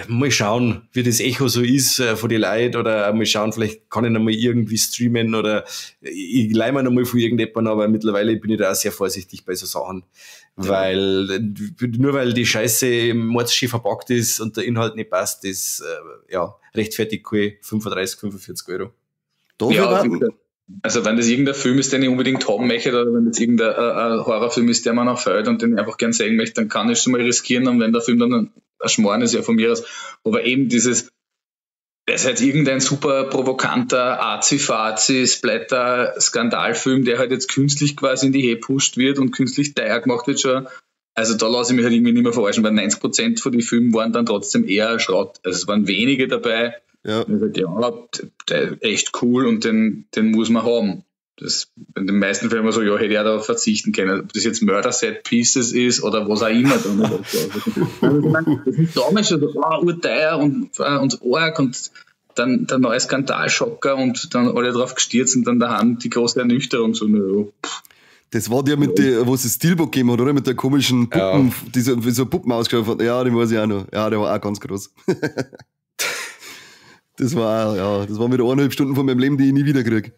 mal schauen, wie das Echo so ist von den Leuten oder mal schauen, vielleicht kann ich noch mal irgendwie streamen oder ich leih mir noch mal von irgendjemandem, aber mittlerweile bin ich da auch sehr vorsichtig bei so Sachen, weil nur weil die Scheiße im Mordschi verpackt ist und der Inhalt nicht passt, das rechtfertigt keine 35, 45 Euro. Ja, also wenn das irgendein Film ist, den ich unbedingt haben möchte, oder wenn das irgendein Horrorfilm ist, der mir noch fällt und den ich einfach gern sehen möchte, dann kann ich schon mal riskieren, und wenn der Film dann ein Schmarrn ist, ja von mir aus. Aber eben dieses, das ist halt irgendein super provokanter Azi-Fazi, Splatter-Skandalfilm, der halt jetzt künstlich quasi in die Höhe gepusht wird und künstlich teuer gemacht wird schon. Also da lasse ich mich halt irgendwie nicht mehr verarschen, weil 90% von den Filmen waren dann trotzdem eher Schrott. Also es waren wenige dabei. Ja. Und ich sag, ja, der ist echt cool und den muss man haben. Das, in den meisten Filmen so, ja, hätte ich auch darauf verzichten können. Ob das jetzt Murder Set Pieces ist oder was auch immer. Das ist damals schon so, urteuer und arg und dann der neue Skandalschocker und dann alle drauf gestürzt und dann daheim die große Ernüchterung. So, na, das war der mit der, wo es das Steelbook gegeben hat, oder? Mit der komischen Puppen, die so, wie so Puppen ausgeschaut hat. Ja, den weiß ich auch noch. Ja, der war auch ganz groß. Das war, ja, das waren wieder 1,5 Stunden von meinem Leben, die ich nie wieder kriege.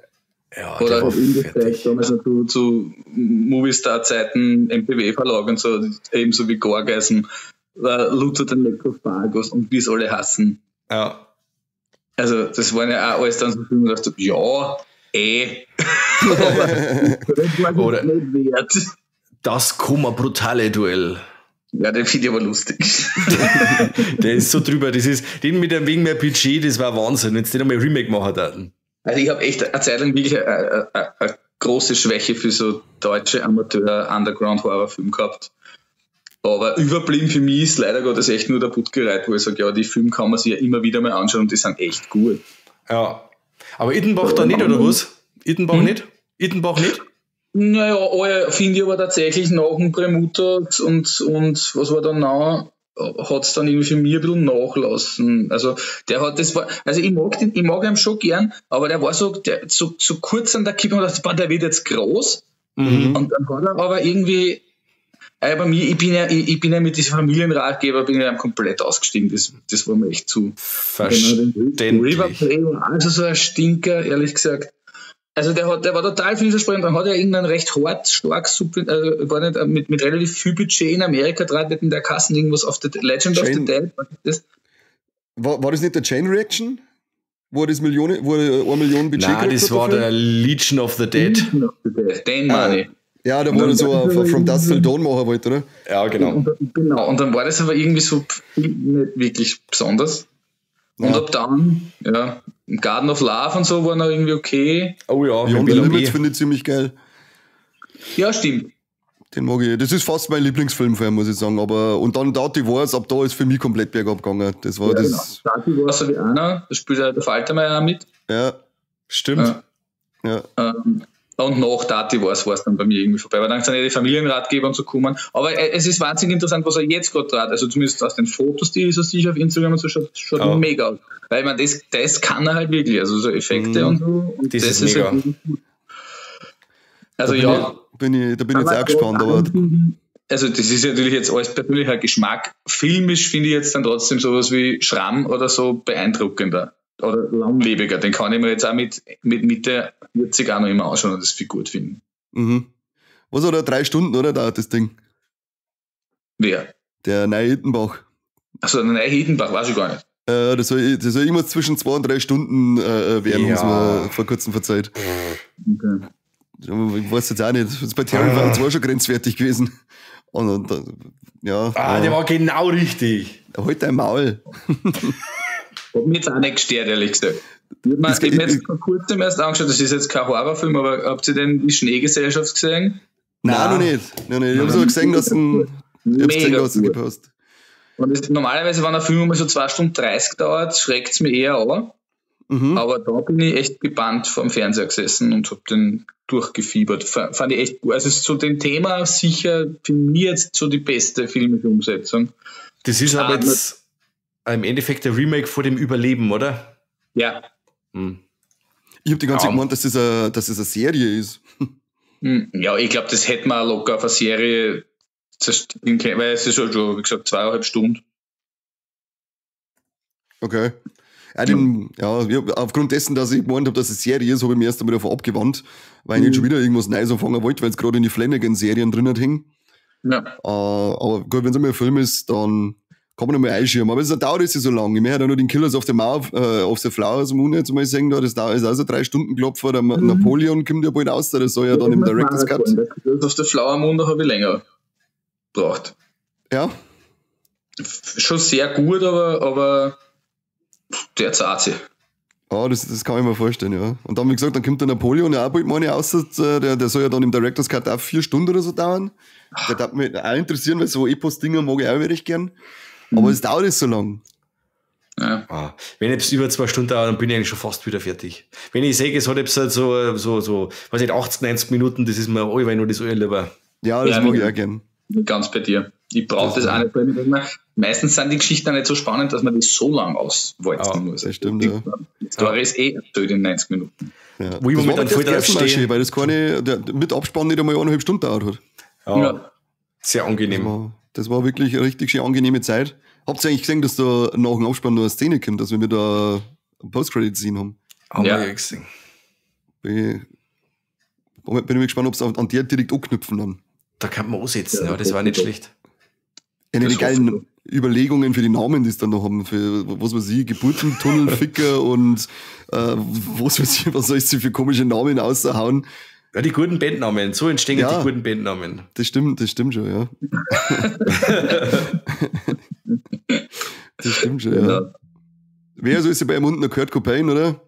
Ja, oder halt in der Zeit, damals noch zu Movistar-Zeiten, MPW-Verlag und so, ebenso wie Gorgeisen, Luther den Necrophagus und wie es alle hassen. Ja. Also, das waren ja auch alles dann so Filme, wo ich dachte, ja, aber das war nicht wert. Das Koma-brutale Duell. Ja, den finde ich aber lustig. Der ist so drüber. Das ist, den mit ein wenig mehr Budget, das war Wahnsinn, wenn sie den einmal Remake machen würden. Also ich habe echt eine Zeit lang wirklich eine große Schwäche für so deutsche Amateur-Underground-Horror-Filme gehabt. Aber überblieben für mich ist leider Gottes echt nur der Buttgereit, wo ich sage, ja, die Filme kann man sich ja immer wieder mal anschauen und die sind echt gut. Ja. Aber Ittenbach da nicht, oder was? Ittenbach nicht? Ittenbach nicht? Naja, alle finde ich aber tatsächlich nach dem Premutat und was war dann noch, hat es dann irgendwie für mich ein bisschen nachlassen. Also der hat das war, also ich mag den, ich mag ihn schon gern, aber der war so, so kurz an der Kippe und dachte, boah, der wird jetzt groß. Mhm. Und dann hat er aber irgendwie, bei mir, ich bin ja mit diesem Familienratgeber bin ich ja komplett ausgestiegen. Das war mir echt zu. Verständlich. River Play war also so ein Stinker, ehrlich gesagt. Also der war total vielversprechend. Dann hat er irgendeinen recht hart, stark, also war nicht, mit relativ viel Budget in Amerika dran, mit in der Kassen irgendwas auf the Legend of the Dead. Das? War das nicht der Chain Reaction? Wo das Millionen, wo er 1 Million Budget Nein, das war der Legion of the Dead. Legion of the Dead, den meine ich. Ja, da wurde so ein From Dusk Till Dawn machen wollte, oder? Ja, genau. Genau, und dann war das aber irgendwie so nicht wirklich besonders. Und ja. Ab dann, ja, Garden of Love und so war noch irgendwie okay. Oh ja, Beyond the Limits finde ich ziemlich geil. Ja, stimmt. Den mag ich. Das ist fast mein Lieblingsfilm von ihm, muss ich sagen. Aber, und dann Dirty Wars, ab da ist für mich komplett bergab gegangen. Das war ja, das. Genau. Dirty Wars habe ich auch noch. Da spielt ja der Faltermeier auch mit. Ja. Stimmt. Ja. Und nach Dirty Wars war es dann bei mir irgendwie vorbei. Aber dann sind ja die Familienratgeber und so gekommen. Aber es ist wahnsinnig interessant, was er jetzt gerade trat. Also zumindest aus den Fotos, die ich so sehe auf Instagram und so, schaut ja. Mega aus. Weil man das kann er halt wirklich. Also so Effekte und so. Und das ist mega. Halt gut. Also ja. Bin ich, da bin ich jetzt auch gespannt. Aber also das ist natürlich jetzt alles persönlicher Geschmack. Filmisch finde ich jetzt dann trotzdem sowas wie Schramm oder so beeindruckender oder langlebiger. Den kann ich mir jetzt auch mit Mitte 40 auch noch immer anschauen und das viel gut finden. Mhm. Was oder 3 Stunden, oder? Dauert das Ding? Wer? Der neue Ittenbach. Achso, der neue Ittenbach, weiß ich gar nicht. Das soll irgendwas zwischen 2 und 3 Stunden werden, ja. Haben sie mir vor kurzem verzeiht. Okay. Ich weiß jetzt auch nicht. Das ist bei Terrifier 2 schon grenzwertig gewesen. Und ja. Der war genau richtig. Halt dein Maul. Hat mich jetzt auch nicht gestört, ehrlich gesagt. Ich habe mir jetzt vor kurzem erst angeschaut, das ist jetzt kein Horrorfilm, aber habt ihr denn die Schneegesellschaft gesehen? Nein, noch nicht. Noch nicht. Ich habe so gesehen, dass ein gepasst. Und das, normalerweise, wenn ein Film immer so 2 Stunden 30 dauert, schreckt es mich eher an. Mhm. Aber da bin ich echt gebannt vorm Fernseher gesessen und habe den durchgefiebert. Fand ich echt gut. Also es ist zu dem Thema sicher für mich jetzt so die beste filmische Umsetzung. Das ist aber jetzt im Endeffekt der Remake vor dem Überleben, oder? Ja. Hm. Ich habe die ganze Zeit gemeint, dass das eine Serie ist. Ja, ich glaube, das hätte man locker auf eine Serie zerstören können, weil es ist schon, wie gesagt, 2,5 Stunden. Okay. Ja, aufgrund dessen, dass ich gemeint habe, dass es Serie ist, habe ich mich erst einmal davon abgewandt, weil ich nicht schon wieder irgendwas Neues anfangen wollte, weil es gerade in die Flanagan-Serien drin hing. Ja. Aber gut, wenn es einmal ein Film ist, dann kann man nochmal einschieben. Aber es dauert jetzt so lange. Ich möchte ja nur den Killers of the of the Flowers Moon jetzt mal sehen, da. Das dauert, ist auch so 3 Stunden Klopfer. Der Napoleon kommt ja bald raus, das soll ja dann im Director's Cut. Killers of the Flower Moon, da habe ich länger gebraucht. Ja. Schon sehr gut, aber der zahlt sich. Ja, das kann ich mir vorstellen, ja. Und dann, wie gesagt, dann kommt der Napoleon ja auch bald mal raus, der soll ja dann im Director's Cut auch 4 Stunden oder so dauern. Der darf mich auch interessieren, weil so Epos-Dinger mag ich auch wirklich gern. Aber es dauert nicht so lang. Ja. Ah, wenn es über 2 Stunden dauert, dann bin ich eigentlich schon fast wieder fertig. Wenn ich sehe, es hat jetzt halt so, weiß nicht, 80, 90 Minuten, das ist mir allweil nur das lieber. Ja, das mag ich auch gern. Ganz bei dir. Ich brauche das auch nicht. Meistens sind die Geschichten auch nicht so spannend, dass man das so lang auswalzen muss. Das stimmt, ja. Die Story ist eh erzählt in 90 Minuten. Ja. Wo ich das war voll drauf stehe. Weil das keine, der, mit Abspann nicht einmal 1,5 Stunden dauert hat. Ja. Sehr angenehm. Das war wirklich eine richtig schön angenehme Zeit. Habt ihr eigentlich gesehen, dass da nach dem Abspann noch eine Szene kommt, dass wir da Post-Credit-Scene haben? Haben wir ja gesehen. Bin ich gespannt, ob sie an der direkt anknüpfen dann. Da kann man ansetzen, ja, das war nicht schlecht. Eine die geilen Überlegungen für die Namen, die es dann noch haben, für, was weiß ich, Geburtentunnelficker und was weiß ich, was soll ich für komische Namen raushauen. Ja, die guten Bandnamen, so entstehen ja, die guten Bandnamen. Das stimmt schon, ja. Das stimmt schon, ja. Wer so ist ja bei ihm unten Kurt Cobain, oder?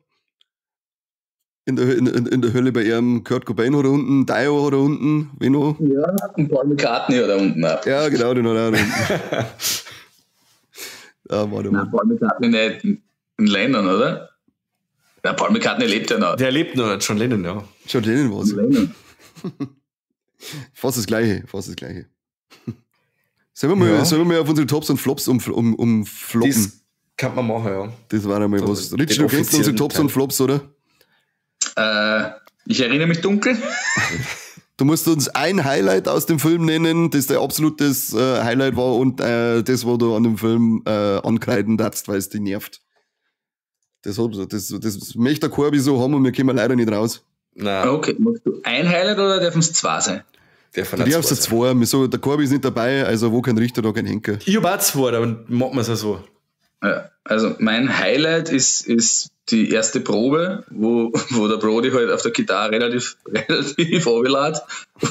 In der Hölle bei ihrem Kurt Cobain hat er unten, Dio hat er unten, wen noch? Ja, und Paul McCartney hat er unten auch. Ja, genau, den hat er auch unten. Ah, warte mal. Nein, Paul McCartney nicht in Lennon, oder? Ja, Paul McCartney lebt ja noch. Der lebt noch, John Lennon, ja. John Lennon war's. Fast das Gleiche, fast das Gleiche. Sollen wir mal auf unsere Tops und Flops umfloppen? Das kann man machen, ja. Das war einmal was. Richie, du kennst unsere Tops und Flops, oder? Ich erinnere mich dunkel. Du musst uns ein Highlight aus dem Film nennen, das dein absolutes Highlight war und das, wo du an dem Film ankreiden darfst, weil es dich nervt. Das möchte der Corby so haben und wir kommen leider nicht raus. Nein. Okay, magst du ein Highlight oder dürfen es 2 sein? Du darfst 2. Der Corby ist nicht dabei, also wo kein Richter, da kein Henker. Ich hab auch 2, dann machen wir es ja so. Ja, also mein Highlight ist die erste Probe, wo der Brody halt auf der Gitarre relativ runterlädt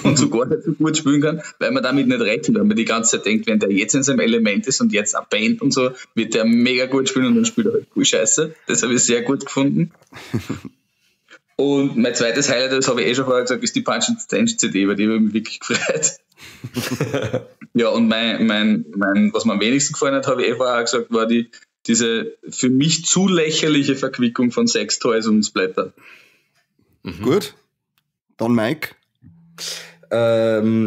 und so gar nicht so gut spielen kann, weil man damit nicht rechnet, weil man die ganze Zeit denkt, wenn der jetzt in seinem Element ist und jetzt eine Band und so, wird der mega gut spielen und dann spielt er halt cool Scheiße. Das habe ich sehr gut gefunden. Und mein zweites Highlight, das habe ich eh schon vorher gesagt, ist die Punch and Stench CD, über die habe ich mich wirklich gefreut. Ja, und mein, was mir am wenigsten gefallen hat, habe ich eh vorher gesagt, war diese für mich zu lächerliche Verquickung von Sextoys und Splatter. Mhm. Gut. Dann Mike.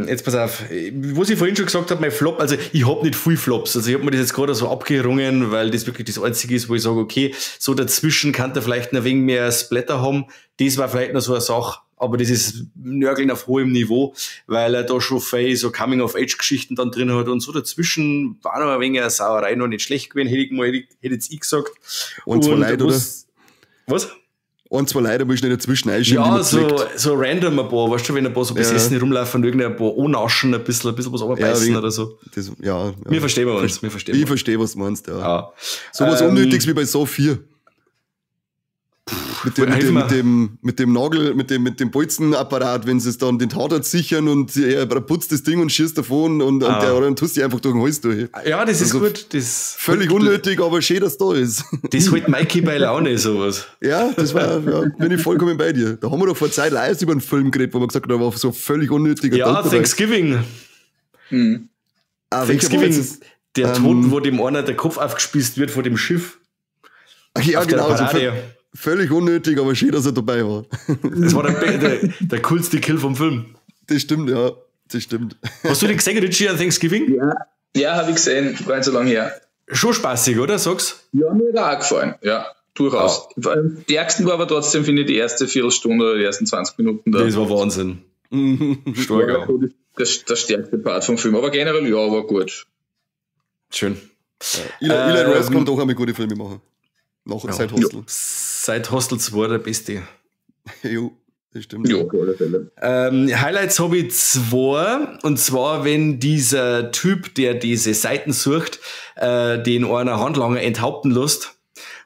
Jetzt pass auf, was ich vorhin schon gesagt habe, mein Flop, also ich habe nicht viel Flops, also ich habe mir das jetzt gerade so abgerungen, weil das wirklich das Einzige ist, wo ich sage, okay, so dazwischen kann der vielleicht noch ein wenig mehr Splatter haben, das war vielleicht noch so eine Sache, aber das ist Nörgeln auf hohem Niveau, weil er da schon viel so Coming-of-Age-Geschichten dann drin hat und so. Dazwischen war noch ein wenig eine Sauerei noch nicht schlecht gewesen, hätte jetzt ich gesagt. Und zwei Leute, oder? Was? Ein, zwei Leute, muss ich nicht dazwischen einschieben. Ja, so random ein paar, weißt du, wenn ein paar so besessen rumlaufen und irgendein paar annaschen, ein bisschen was runterbeißen oder so. Das, ja. Wir verstehen uns. Ich verstehe, was du meinst, ja. Ja. So was Unnötiges wie bei Saw 4. Mit dem Nagel, mit dem Bolzenapparat, wenn sie es dann den Tatort sichern und er putzt das Ding und schießt davon und der dann tust du einfach durch den Hals durch. Ja, das ist also gut. Das völlig unnötig, aber schön, dass da ist. Das holt Mikey bei Laune, sowas. Ja, das war, ja, bin ich vollkommen bei dir. Da haben wir doch vor Zeit live über einen Film geredet, wo wir gesagt haben, da war so völlig unnötiger. Ja, Thanksgiving. Mhm. Thanksgiving, der Tod, wo dem einer der Kopf aufgespießt wird vor dem Schiff. Ach ja, genau. Also völlig unnötig, aber schön, dass er dabei war. Das war der coolste Kill vom Film. Das stimmt, ja. Das stimmt. Hast du den gesehen, Richie, an Thanksgiving? Ja, habe ich gesehen. Gar nicht so lange her. Schon spaßig, oder? Sag's? Ja, mir hat auch gefallen. Ja, durchaus. Ja. Am stärksten war aber trotzdem, finde ich, die erste Viertelstunde oder die ersten 20 Minuten da. Das war Wahnsinn. Stark, ja. Das stärkste Part vom Film. Aber generell, ja, war gut. Schön. Ja. Eli Roth kann doch einmal gute Filme machen. Nach seit Hostel. Ja. Seit Hostel 2 der beste. Jo, das stimmt. Jo, auf alle Fälle. Highlights habe ich 2. Und zwar, wenn dieser Typ, der diese Seiten sucht, den einer Handlanger enthaupten lässt.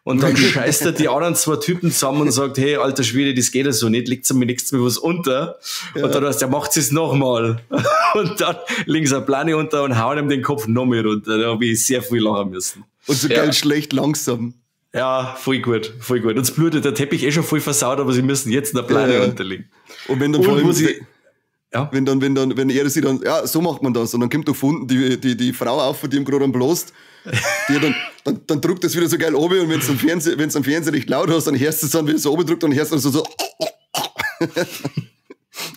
Und dann scheißt er die anderen zwei Typen zusammen und sagt, hey, alter Schwede, das geht ja so nicht, legt mir nichts mehr was unter. Ja. Und dann heißt er, macht es nochmal. Und dann legen sie eine Plane unter und hauen ihm den Kopf noch mehr runter. Da habe ich sehr viel lachen müssen. Und so geil schlecht langsam. Ja, voll gut, voll gut. Und es blutet der Teppich eh schon voll versaut, aber sie müssen jetzt eine Plane unterlegen. Und wenn dann vor allem, wenn er sie dann, ja, so macht man das. Und dann kommt da von unten die Frau auf, von dem gerade am Blost, die dann drückt das wieder so geil oben und wenn es am Fernseher nicht laut hast, dann hörst du es dann, wenn es so oben drückt, dann hörst du so.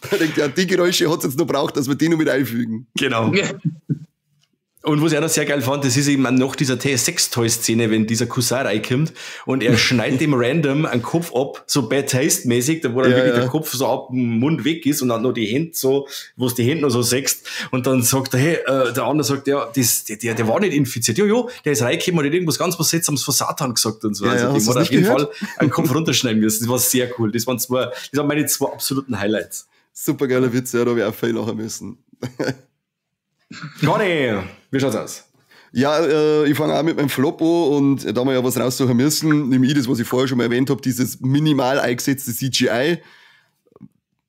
Da denkt ja, die Geräusche hat es jetzt noch braucht, dass wir die noch mit einfügen. Genau. Ja. Und was ich auch noch sehr geil fand, das ist eben noch dieser Sextoy-Szene, wenn dieser Cousin reinkommt und er schneidet dem random einen Kopf ab, so Bad Taste-mäßig, da wo dann wirklich der Kopf so ab dem Mund weg ist und dann noch die Hände so, wo es die Hände noch so sechst und dann sagt er, hey, der andere sagt, ja, der war nicht infiziert. Jo, der ist reingekommen und hat irgendwas ganz was Seltsames von Satan gesagt und so. Ja, also dem hat auf jeden Fall einen Kopf runterschneiden müssen. Das war sehr cool. Das waren meine zwei absoluten Highlights. Super geiler Witz, ja, da habe ich auch viel lachen müssen. Conny, wie schaut's aus? Ja, ich fange auch mit meinem Flop an und da wir ja was raussuchen müssen, nehme ich das, was ich vorher schon mal erwähnt habe, dieses minimal eingesetzte CGI.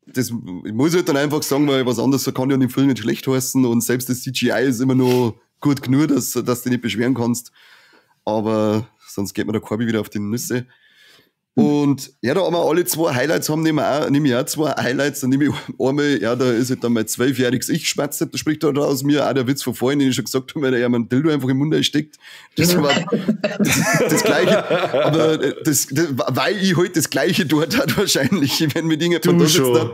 Das ich muss halt dann einfach sagen, weil was anderes kann ja in dem Film nicht schlecht heißen und selbst das CGI ist immer noch gut genug, dass du dich nicht beschweren kannst. Aber sonst geht mir der Corby wieder auf die Nüsse. Und ja, da haben wir alle zwei Highlights haben, nehme ich auch zwei Highlights. Dann nehme ich einmal, ja, da ist halt dann mein 12-jähriges Ich schmatzt, da spricht da aus mir auch der Witz von vorhin, den ich schon gesagt habe, weil er mir ein Dildo einfach im Mund einsteckt. Das war das Gleiche. Aber das, weil ich halt das Gleiche dort hat wahrscheinlich, wenn mir Dinge von da sitzt, dann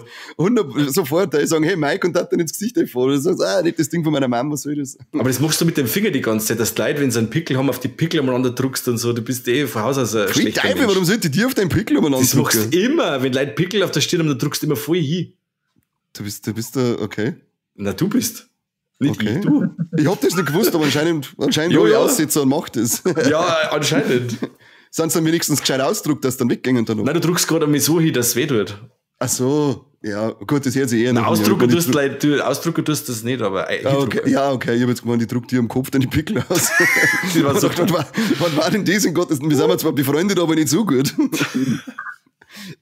sofort, da ich sagen, hey Mike, und hat dann ins Gesicht einfallen. Und sagst, nicht das Ding von meiner Mama, was soll das? Aber das machst du mit dem Finger die ganze Zeit, dass die Leute, wenn sie einen Pickel haben, auf die Pickel umeinander druckst und so, du bist eh von Haus aus ein schlechter Mensch. Warum sollte die auf deinen Pickel umeinander Das machst du immer. Wenn Leute Pickel auf der Stirn haben, dann drückst du immer voll hin. Du bist da, okay. Na, du bist. Nicht okay. Ich, du. Ich hab das nicht gewusst, aber anscheinend habe ich Aussetzer und mach das. Ja, anscheinend. Sind sie dann wenigstens gescheit ausgedruckt, dass dann weggingen dann noch? Nein, du drückst gerade einmal so hin, dass es weh tut. Ach so, ja, gut, das hört sich eher noch. Ausdrucken tust du Ausdrucken tust das nicht, aber okay. Ja, okay, ich hab jetzt gemeint, ich druck dir am Kopf deine Pickel aus. Was war denn das in Gottes? Wir sind zwar befreundet, aber nicht so gut.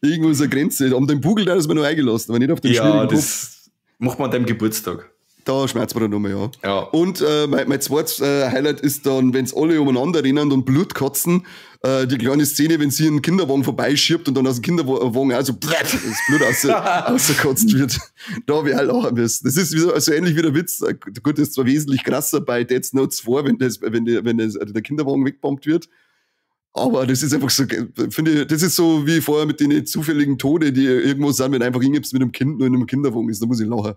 Irgendwo ist eine Grenze. Um den Bugel da ist man noch eingelassen, aber nicht auf den schwierigen Kopf. Das macht man an deinem Geburtstag. Da schmerzt man dann nochmal, ja. Ja. Und mein zweites Highlight ist dann, wenn's alle umeinander rennen und Blut kotzen, die kleine Szene, wenn sie einen Kinderwagen vorbeischiebt und dann aus dem Kinderwagen auch so das Blut rausgekotzt wird. Da habe ich auch lachen müssen. Das ist so also ähnlich wie der Witz. Gut, das ist zwar wesentlich krasser bei Death Note 2, wenn der Kinderwagen wegbombt wird. Aber das ist einfach so, finde ich, das ist so wie vorher mit den zufälligen Tode, die irgendwo sind, wenn einfach irgendwas mit einem Kind nur in einem Kinderwagen ist, da muss ich lachen.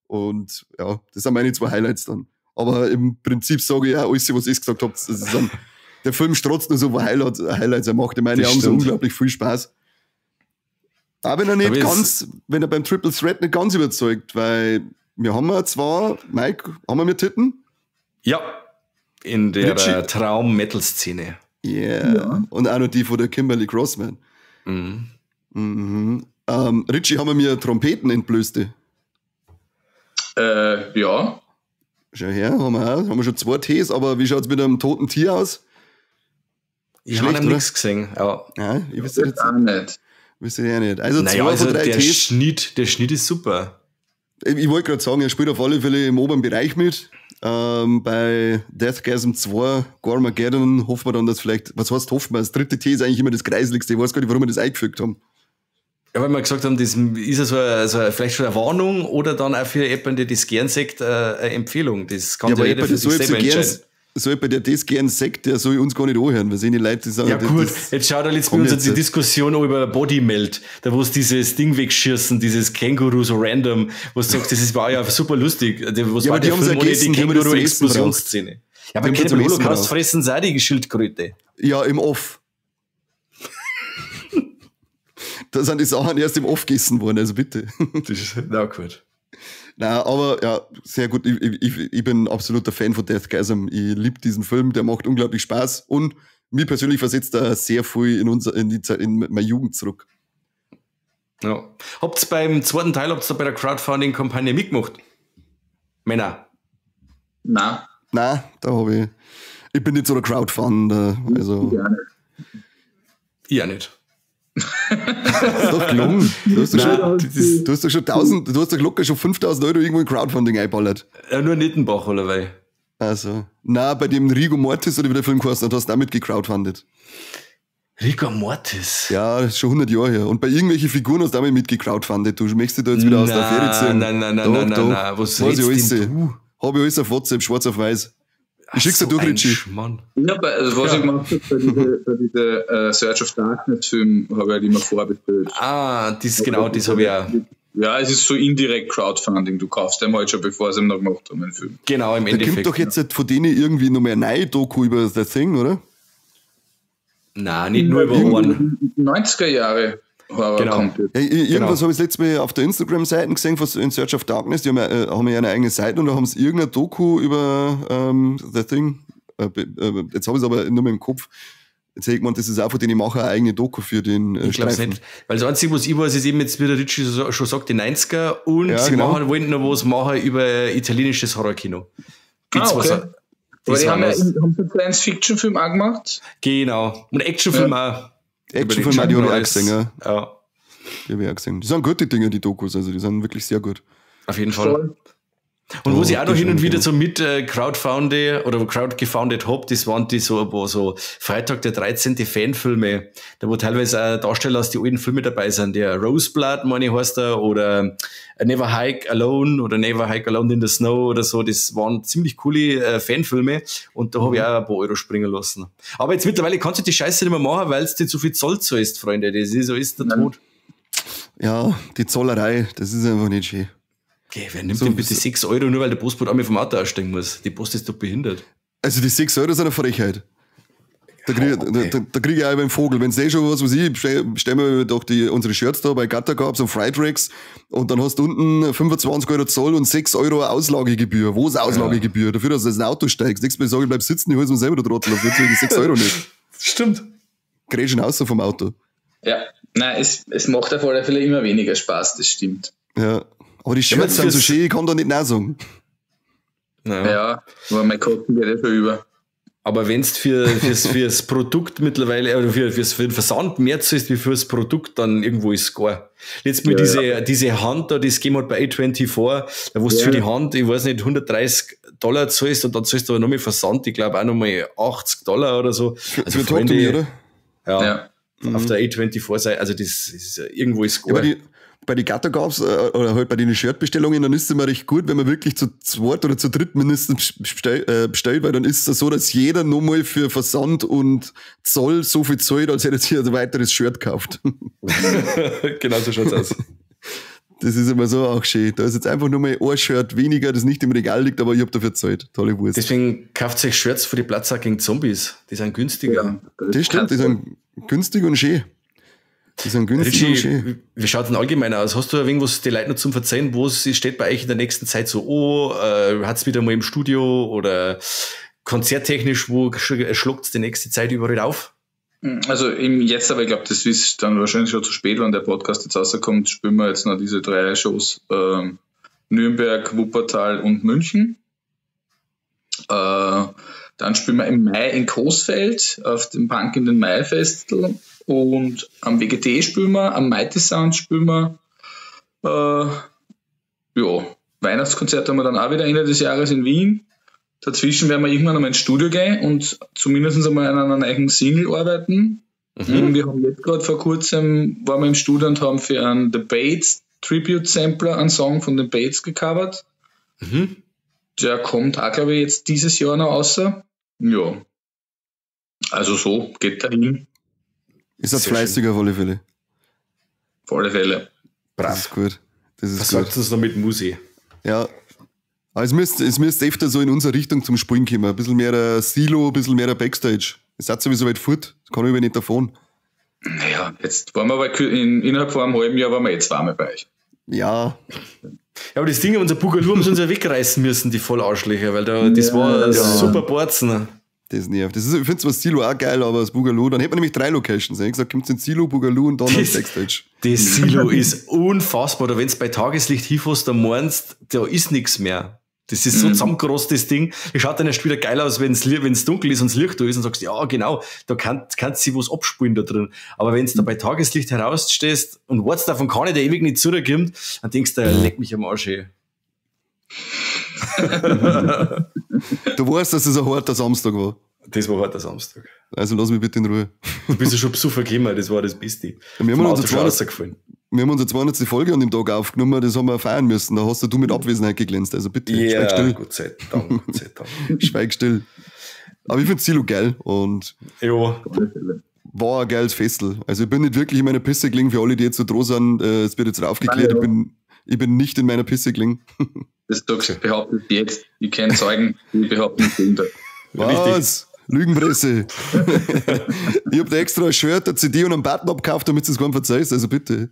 Und ja, das sind meine zwei Highlights dann. Aber im Prinzip sage ich ja, alles, was ich gesagt habe, das ist dann, der Film strotzt nur so vor Highlights. Er macht in meinen Augen so unglaublich viel Spaß. Auch wenn er nicht ganz, wenn er beim Triple Threat nicht ganz überzeugt, weil wir haben ja zwar, Mike, haben wir Titten? Ja, in der Traum-Metal-Szene. Yeah. Ja. Und auch noch die von der Kimberly Crossman. Mhm. Mhm. Richie, haben wir mir Trompeten entblößte? Ja. Schau her, haben wir auch. Haben wir schon 2 Ts, aber wie schaut's mit einem toten Tier aus? Ich habe nichts gesehen. Ja, ja, ich wüsste jetzt auch nicht. Wüsste ich auch nicht. Also naja, 2 also von 3 Ts. Der Schnitt ist super. Ich wollte gerade sagen, er spielt auf alle Fälle im oberen Bereich mit. Bei Deathgasm 2, Goremageddon, hoffen wir dann, dass vielleicht, was heißt hoffen wir? Das dritte T ist eigentlich immer das Kreiseligste. Ich weiß gar nicht, warum wir das eingefügt haben. Ja, weil wir gesagt haben, das ist ja so, vielleicht schon eine Warnung oder dann auch für jemanden, der das gern sagt, eine Empfehlung. Das kann ja jeder für sich selber entscheiden. So jemand, der das gern sagt, der soll uns gar nicht anhören, weil die Leute, die sagen, ja gut, jetzt schaut er jetzt bei uns die Diskussion über Bodymelt, da wo es dieses Ding wegschießen, dieses Känguru so random, wo du sagst, das war ja super lustig. Was ja, war aber die haben es ergessen, die Känguru-Explosionsszene. Ja, aber im Holocaust fressen sie auch die Schildkröte. Ja, im Off. Da sind die Sachen erst im Off gegessen worden, also bitte. Das ist, na gut. Nein, aber ja, sehr gut. Ich bin absoluter Fan von Deathgasm. Ich liebe diesen Film, der macht unglaublich Spaß und mir persönlich versetzt er sehr viel in meine Jugend zurück. Ja. Habt ihr beim zweiten Teil, habt ihr bei der Crowdfunding-Kampagne mitgemacht? Männer? Nein. Nein, da habe ich. Ich bin nicht so der Crowdfunder. Also. Ich auch nicht. Das ist doch gelungen. Du hast doch schon, du hast doch locker schon 5.000 Euro irgendwo in Crowdfunding einballert. Ja, nur Nittenbach, oder weil? Also, na, bei dem Rigor Mortis oder wie der Film geheißen hat, hast du damit gecrowdfundet. Rigor Mortis? Ja, das ist schon 100 Jahre her. Und bei irgendwelchen Figuren hast du damit mitgecrowdfundet. Du möchtest dich da jetzt wieder aus der Affäre ziehen. Nein, nein, nein, nein, nein, nein. Was redest denn du? Hab ich alles auf WhatsApp, schwarz auf weiß. Ich schick's dir durch, Richie. Ja, also was ich gemacht habe, bei diese Search of Darkness Film habe ich halt immer vorbestellt. Ah, das, genau, das habe ich auch. Ja, es ist so indirekt Crowdfunding. Du kaufst dem halt schon, bevor sie ihn noch gemacht haben, den Film. Genau, im Endeffekt. Da kommt doch jetzt von denen irgendwie noch mehr eine neue Doku über The Thing, oder? Nein, nicht nur über einen. 90er Jahre. Horror genau. Kommt ja, irgendwas habe ich das letzte Mal auf der Instagram-Seite gesehen von In Search of Darkness, die haben ja eine eigene Seite und da haben sie irgendeine Doku über The Thing. Jetzt habe ich es aber nur mehr im Kopf. Jetzt hätte ich gemeint, das ist auch von denen, ich mache eine eigene Doku für den Ich glaube nicht. Weil das Einzige, was ich weiß, ist eben jetzt, wie der Richie schon sagt, die 90er und ja, sie genau. Wollen noch was machen über italienisches Horrorkino. Okay. Aber die haben ja einen Science-Fiction-Film auch gemacht. Genau. Und Actionfilm auch. Actionfilm auch, die habe ich auch gesehen, ja. Ja. Die habe ich auch gesehen. Die sind gut, die Dinger, die Dokus, also die sind wirklich sehr gut. Auf jeden Fall. Voll. Und wo ich auch noch hin und wieder so mit crowdfunde oder crowdgefoundet hab, das waren die so, wo so Freitag der 13. Fanfilme, da wo teilweise auch Darsteller aus den alten Filmen dabei sind, der Roseblood, meine ich, heißt er, oder Never Hike Alone oder Never Hike Alone in the Snow oder so, das waren ziemlich coole Fanfilme und da habe ich auch ein paar Euro springen lassen. Aber jetzt mittlerweile kannst du die Scheiße nicht mehr machen, weil es dir zu viel Zoll zahlst, Freunde, das ist so, ist der Tod. Ja, die Zollerei, das ist einfach nicht schön. Okay, wer nimmt denn bitte 6 Euro, nur weil der Postbote einmal vom Auto aussteigen muss? Die Post ist doch behindert. Also die 6 Euro sind eine Frechheit. Da kriege da krieg ich auch einen Vogel. Wenn es schon was, was ich, bestell mir doch unsere Shirts da bei Gattergabs und Fried Racks und dann hast du unten 25 Euro Zoll und 6 Euro Auslagegebühr. Wo ist Auslagegebühr? Ja. Dafür, dass du ins Auto steigst. Nächstes Mal sage ich, bleib sitzen, ich hol's mir selber, der Trottel. Dafür zahle ich die 6 Euro nicht. Stimmt. Grätschen raus vom Auto. Ja, nein, es macht auf alle Fälle immer weniger Spaß, das stimmt. Ja. Aber die Shirts sind so schön, ich kann da nicht nein sagen. Naja. Ja, aber mein Kosten geht ja schon über. Aber wenn es fürs Produkt mittlerweile, oder für den Versand mehr zahlst wie fürs Produkt, dann irgendwo ist es gar. Jetzt mit diese Hand da, die es gegeben hat bei A24, da wo du für die Hand, ich weiß nicht, $130 zahlst und dann zahlst du aber noch mehr Versand, ich glaube auch nochmal $80 oder so. Also für Talk to Me, oder? Ja. Auf der A24-Seite, also das ist irgendwo ist es gar. Ja, bei den Gattergabs oder halt bei den Shirtbestellungen, dann ist es immer recht gut, wenn man wirklich zu zweit oder zu dritt mindestens bestellt, weil dann ist es so, dass jeder nochmal für Versand und Zoll so viel zahlt, als hätte er sich ein weiteres Shirt gekauft. Genau so schaut's aus. Das ist immer so auch schön. Da ist jetzt einfach nur mal ein Shirt weniger, das nicht im Regal liegt, aber ich hab dafür gezahlt. Tolle Wurst. Deswegen kauft euch Shirts für die Platzsack gegen Zombies. Die sind günstiger. Ja, das stimmt, die sind günstig und schön. Die sind günstig. Richie, wie schaut denn allgemein aus? Hast du irgendwas die Leute noch zum Verzeihen? Wo steht bei euch in der nächsten Zeit so, oh, hat's wieder mal im Studio oder konzerttechnisch, wo schluckt's die nächste Zeit überall auf? Also im jetzt, aber ich glaube, das ist dann wahrscheinlich schon zu spät, wenn der Podcast jetzt rauskommt, spielen wir jetzt noch diese 3 Shows, Nürnberg, Wuppertal und München. Dann spielen wir im Mai in Coesfeld auf dem Punk in den Mai Festival und am WGT spielen wir, am Mighty Sound spielen wir. Ja, Weihnachtskonzert haben wir dann auch wieder Ende des Jahres in Wien. Dazwischen werden wir irgendwann einmal ins Studio gehen und zumindest einmal an einer neuen Single arbeiten. Mhm. Wir haben jetzt gerade vor kurzem, waren wir im Studio und haben für einen The Bates Tribute Sampler einen Song von den Bates gecovert. Mhm. Der kommt auch, glaube ich, jetzt dieses Jahr noch raus. Ja. Also so, geht dahin. Ist das fleißig auf alle Fälle. Auf alle Fälle. Brav. Das ist gut. Das ist Was gut. Sagt uns noch mit Musik? Ja. Aber es müsste öfter so in unsere Richtung zum Spielen kommen. Ein bisschen mehr Silo, ein bisschen mehr Backstage. Es seid sowieso weit fort. Das kann ich nicht davon. Naja, jetzt waren wir aber innerhalb von einem halben Jahr waren wir jetzt zweimal bei euch. Ja. Ja, aber das Ding, unser Boogaloo haben sie uns ja wegreißen müssen, die Vollarschlöcher, weil da, das war super Borzen. Das nervt. Das ist, ich finde zwar Silo auch geil, aber das Boogaloo, dann hätte man nämlich 3 Locations. Ich gesagt, kommt ins Silo, Boogaloo und dann ins Backstage. Das Silo ist unfassbar. Oder wenn es bei Tageslicht hinfährst, dann meinst, da ist nichts mehr. Das ist so zusammengerostet, das Ding. Das schaut dann erst wieder geil aus, wenn es dunkel ist und das Licht da ist und sagst, ja, genau, da kannst du was abspulen da drin. Aber wenn du da bei Tageslicht herausstehst und weißt davon kann ich, der ewig nicht zurückkommt, dann denkst du, leck mich am Arsch, ey. Du weißt, dass es ein harter Samstag war. Das war harter Samstag. Also lass mich bitte in Ruhe. Du bist ja schon besoffen gekommen, das war das Beste. Wir haben unsere 200. Folge an dem Tag aufgenommen, das haben wir feiern müssen. Da hast du mit Abwesenheit geglänzt. Also bitte, yeah, schweig still. Gott sei Dank, Gott sei Dank. Schweig still. Aber ich finde Silo geil und ja. War ein geiles Festel. Also ich bin nicht wirklich in meiner Pisse gelegen, für alle, die jetzt so droh sind, es wird jetzt aufgeklärt, ich bin nicht in meiner Pisse gelegen. Das behauptet jetzt. Ich kenne Zeugen, die behaupten das Gegenteil. Was? Lügenpresse. Ich hab da extra ein Shirt, eine CD und einen Button abgekauft, damit du es keinem verzeihst, also bitte.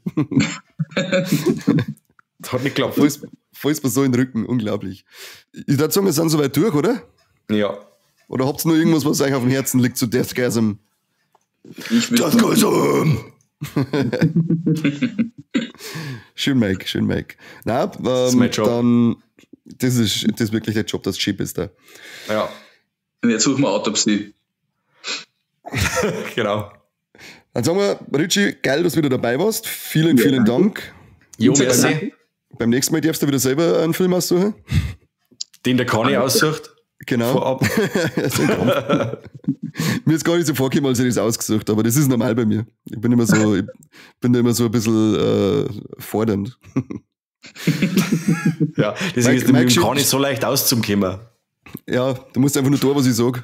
Das hat nicht geklappt. Fallst mir so in den Rücken, unglaublich. Ich würde sagen, wir sind soweit durch, oder? Ja. Oder habt ihr noch irgendwas, was euch auf dem Herzen liegt zu Deathgasm? Deathgasm! Schön, Mike, schön, Mike. Na, das ist mein Job. Dann, das ist wirklich der Job, das Chip ist da. Ja. Und jetzt suchen wir Autopsie. Genau. Dann sagen wir, Richie, geil, dass du wieder dabei warst. Vielen, vielen Dank. Jo, merci. Beim nächsten Mal darfst du wieder selber einen Film aussuchen. Den der Conny aussucht. Genau. Vorab. Mir ist gar nicht so vorgekommen, als ich das ausgesucht, aber das ist normal bei mir. Ich bin immer so, ich bin da immer so ein bisschen fordernd. Ja, deswegen ist mit dem Conny so leicht auszukommen. Ja, du musst einfach nur tun, was ich sag.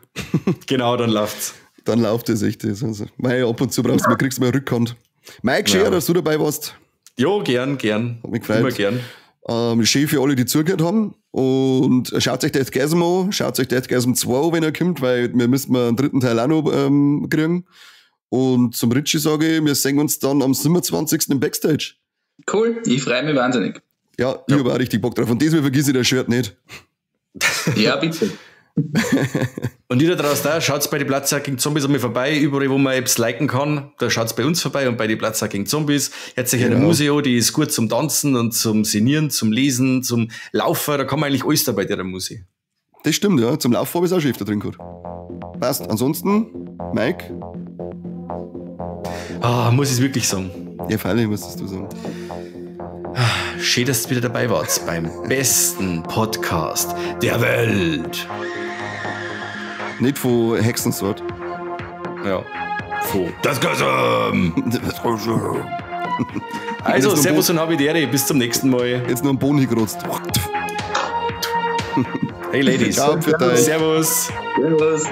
Genau, dann läuft's. Dann läuft es echt. Also, mei, ab und zu brauchst du, kriegst du mal Rückhand. Mike, schön, dass du dabei warst. Jo, gern, gern. Hat mich gefreut. Immer gern. Schön für alle, die zugehört haben. Und schaut euch Deathgasm an, schaut euch Deathgasm 2 an, wenn er kommt, weil wir müssen einen dritten Teil auch noch kriegen. Und zum Richie sage ich, wir sehen uns dann am 27. im Backstage. Cool, ich freue mich wahnsinnig. Ja, ich habe auch richtig Bock drauf. Und diesmal vergiss ich das Shirt nicht. Ja, bitte. Und ihr da draußen da, schaut bei die Platzer gegen Zombies einmal vorbei, überall, wo man Apps liken kann, da schaut's bei uns vorbei und bei die Platzer gegen Zombies. Herzlich eine Museo, die ist gut zum Tanzen und zum Sinieren, zum Lesen, zum Laufen, da kann man eigentlich alles dabei der Musik. Das stimmt, ja. Zum Laufen habe ich auch schon öfter drin gehabt. Passt. Ansonsten, Mike? Ah, muss ich es wirklich sagen? Ja, freilich musst du sagen. Schön, dass ihr wieder dabei wart beim besten Podcast der Welt. Nicht von Hexenswort. Ja. Von Deathgasm! Also, Servus und Habidere, bis zum nächsten Mal. Jetzt noch ein Boden hingerotzt. Hey Ladies. Ciao, für dich. Servus. Servus.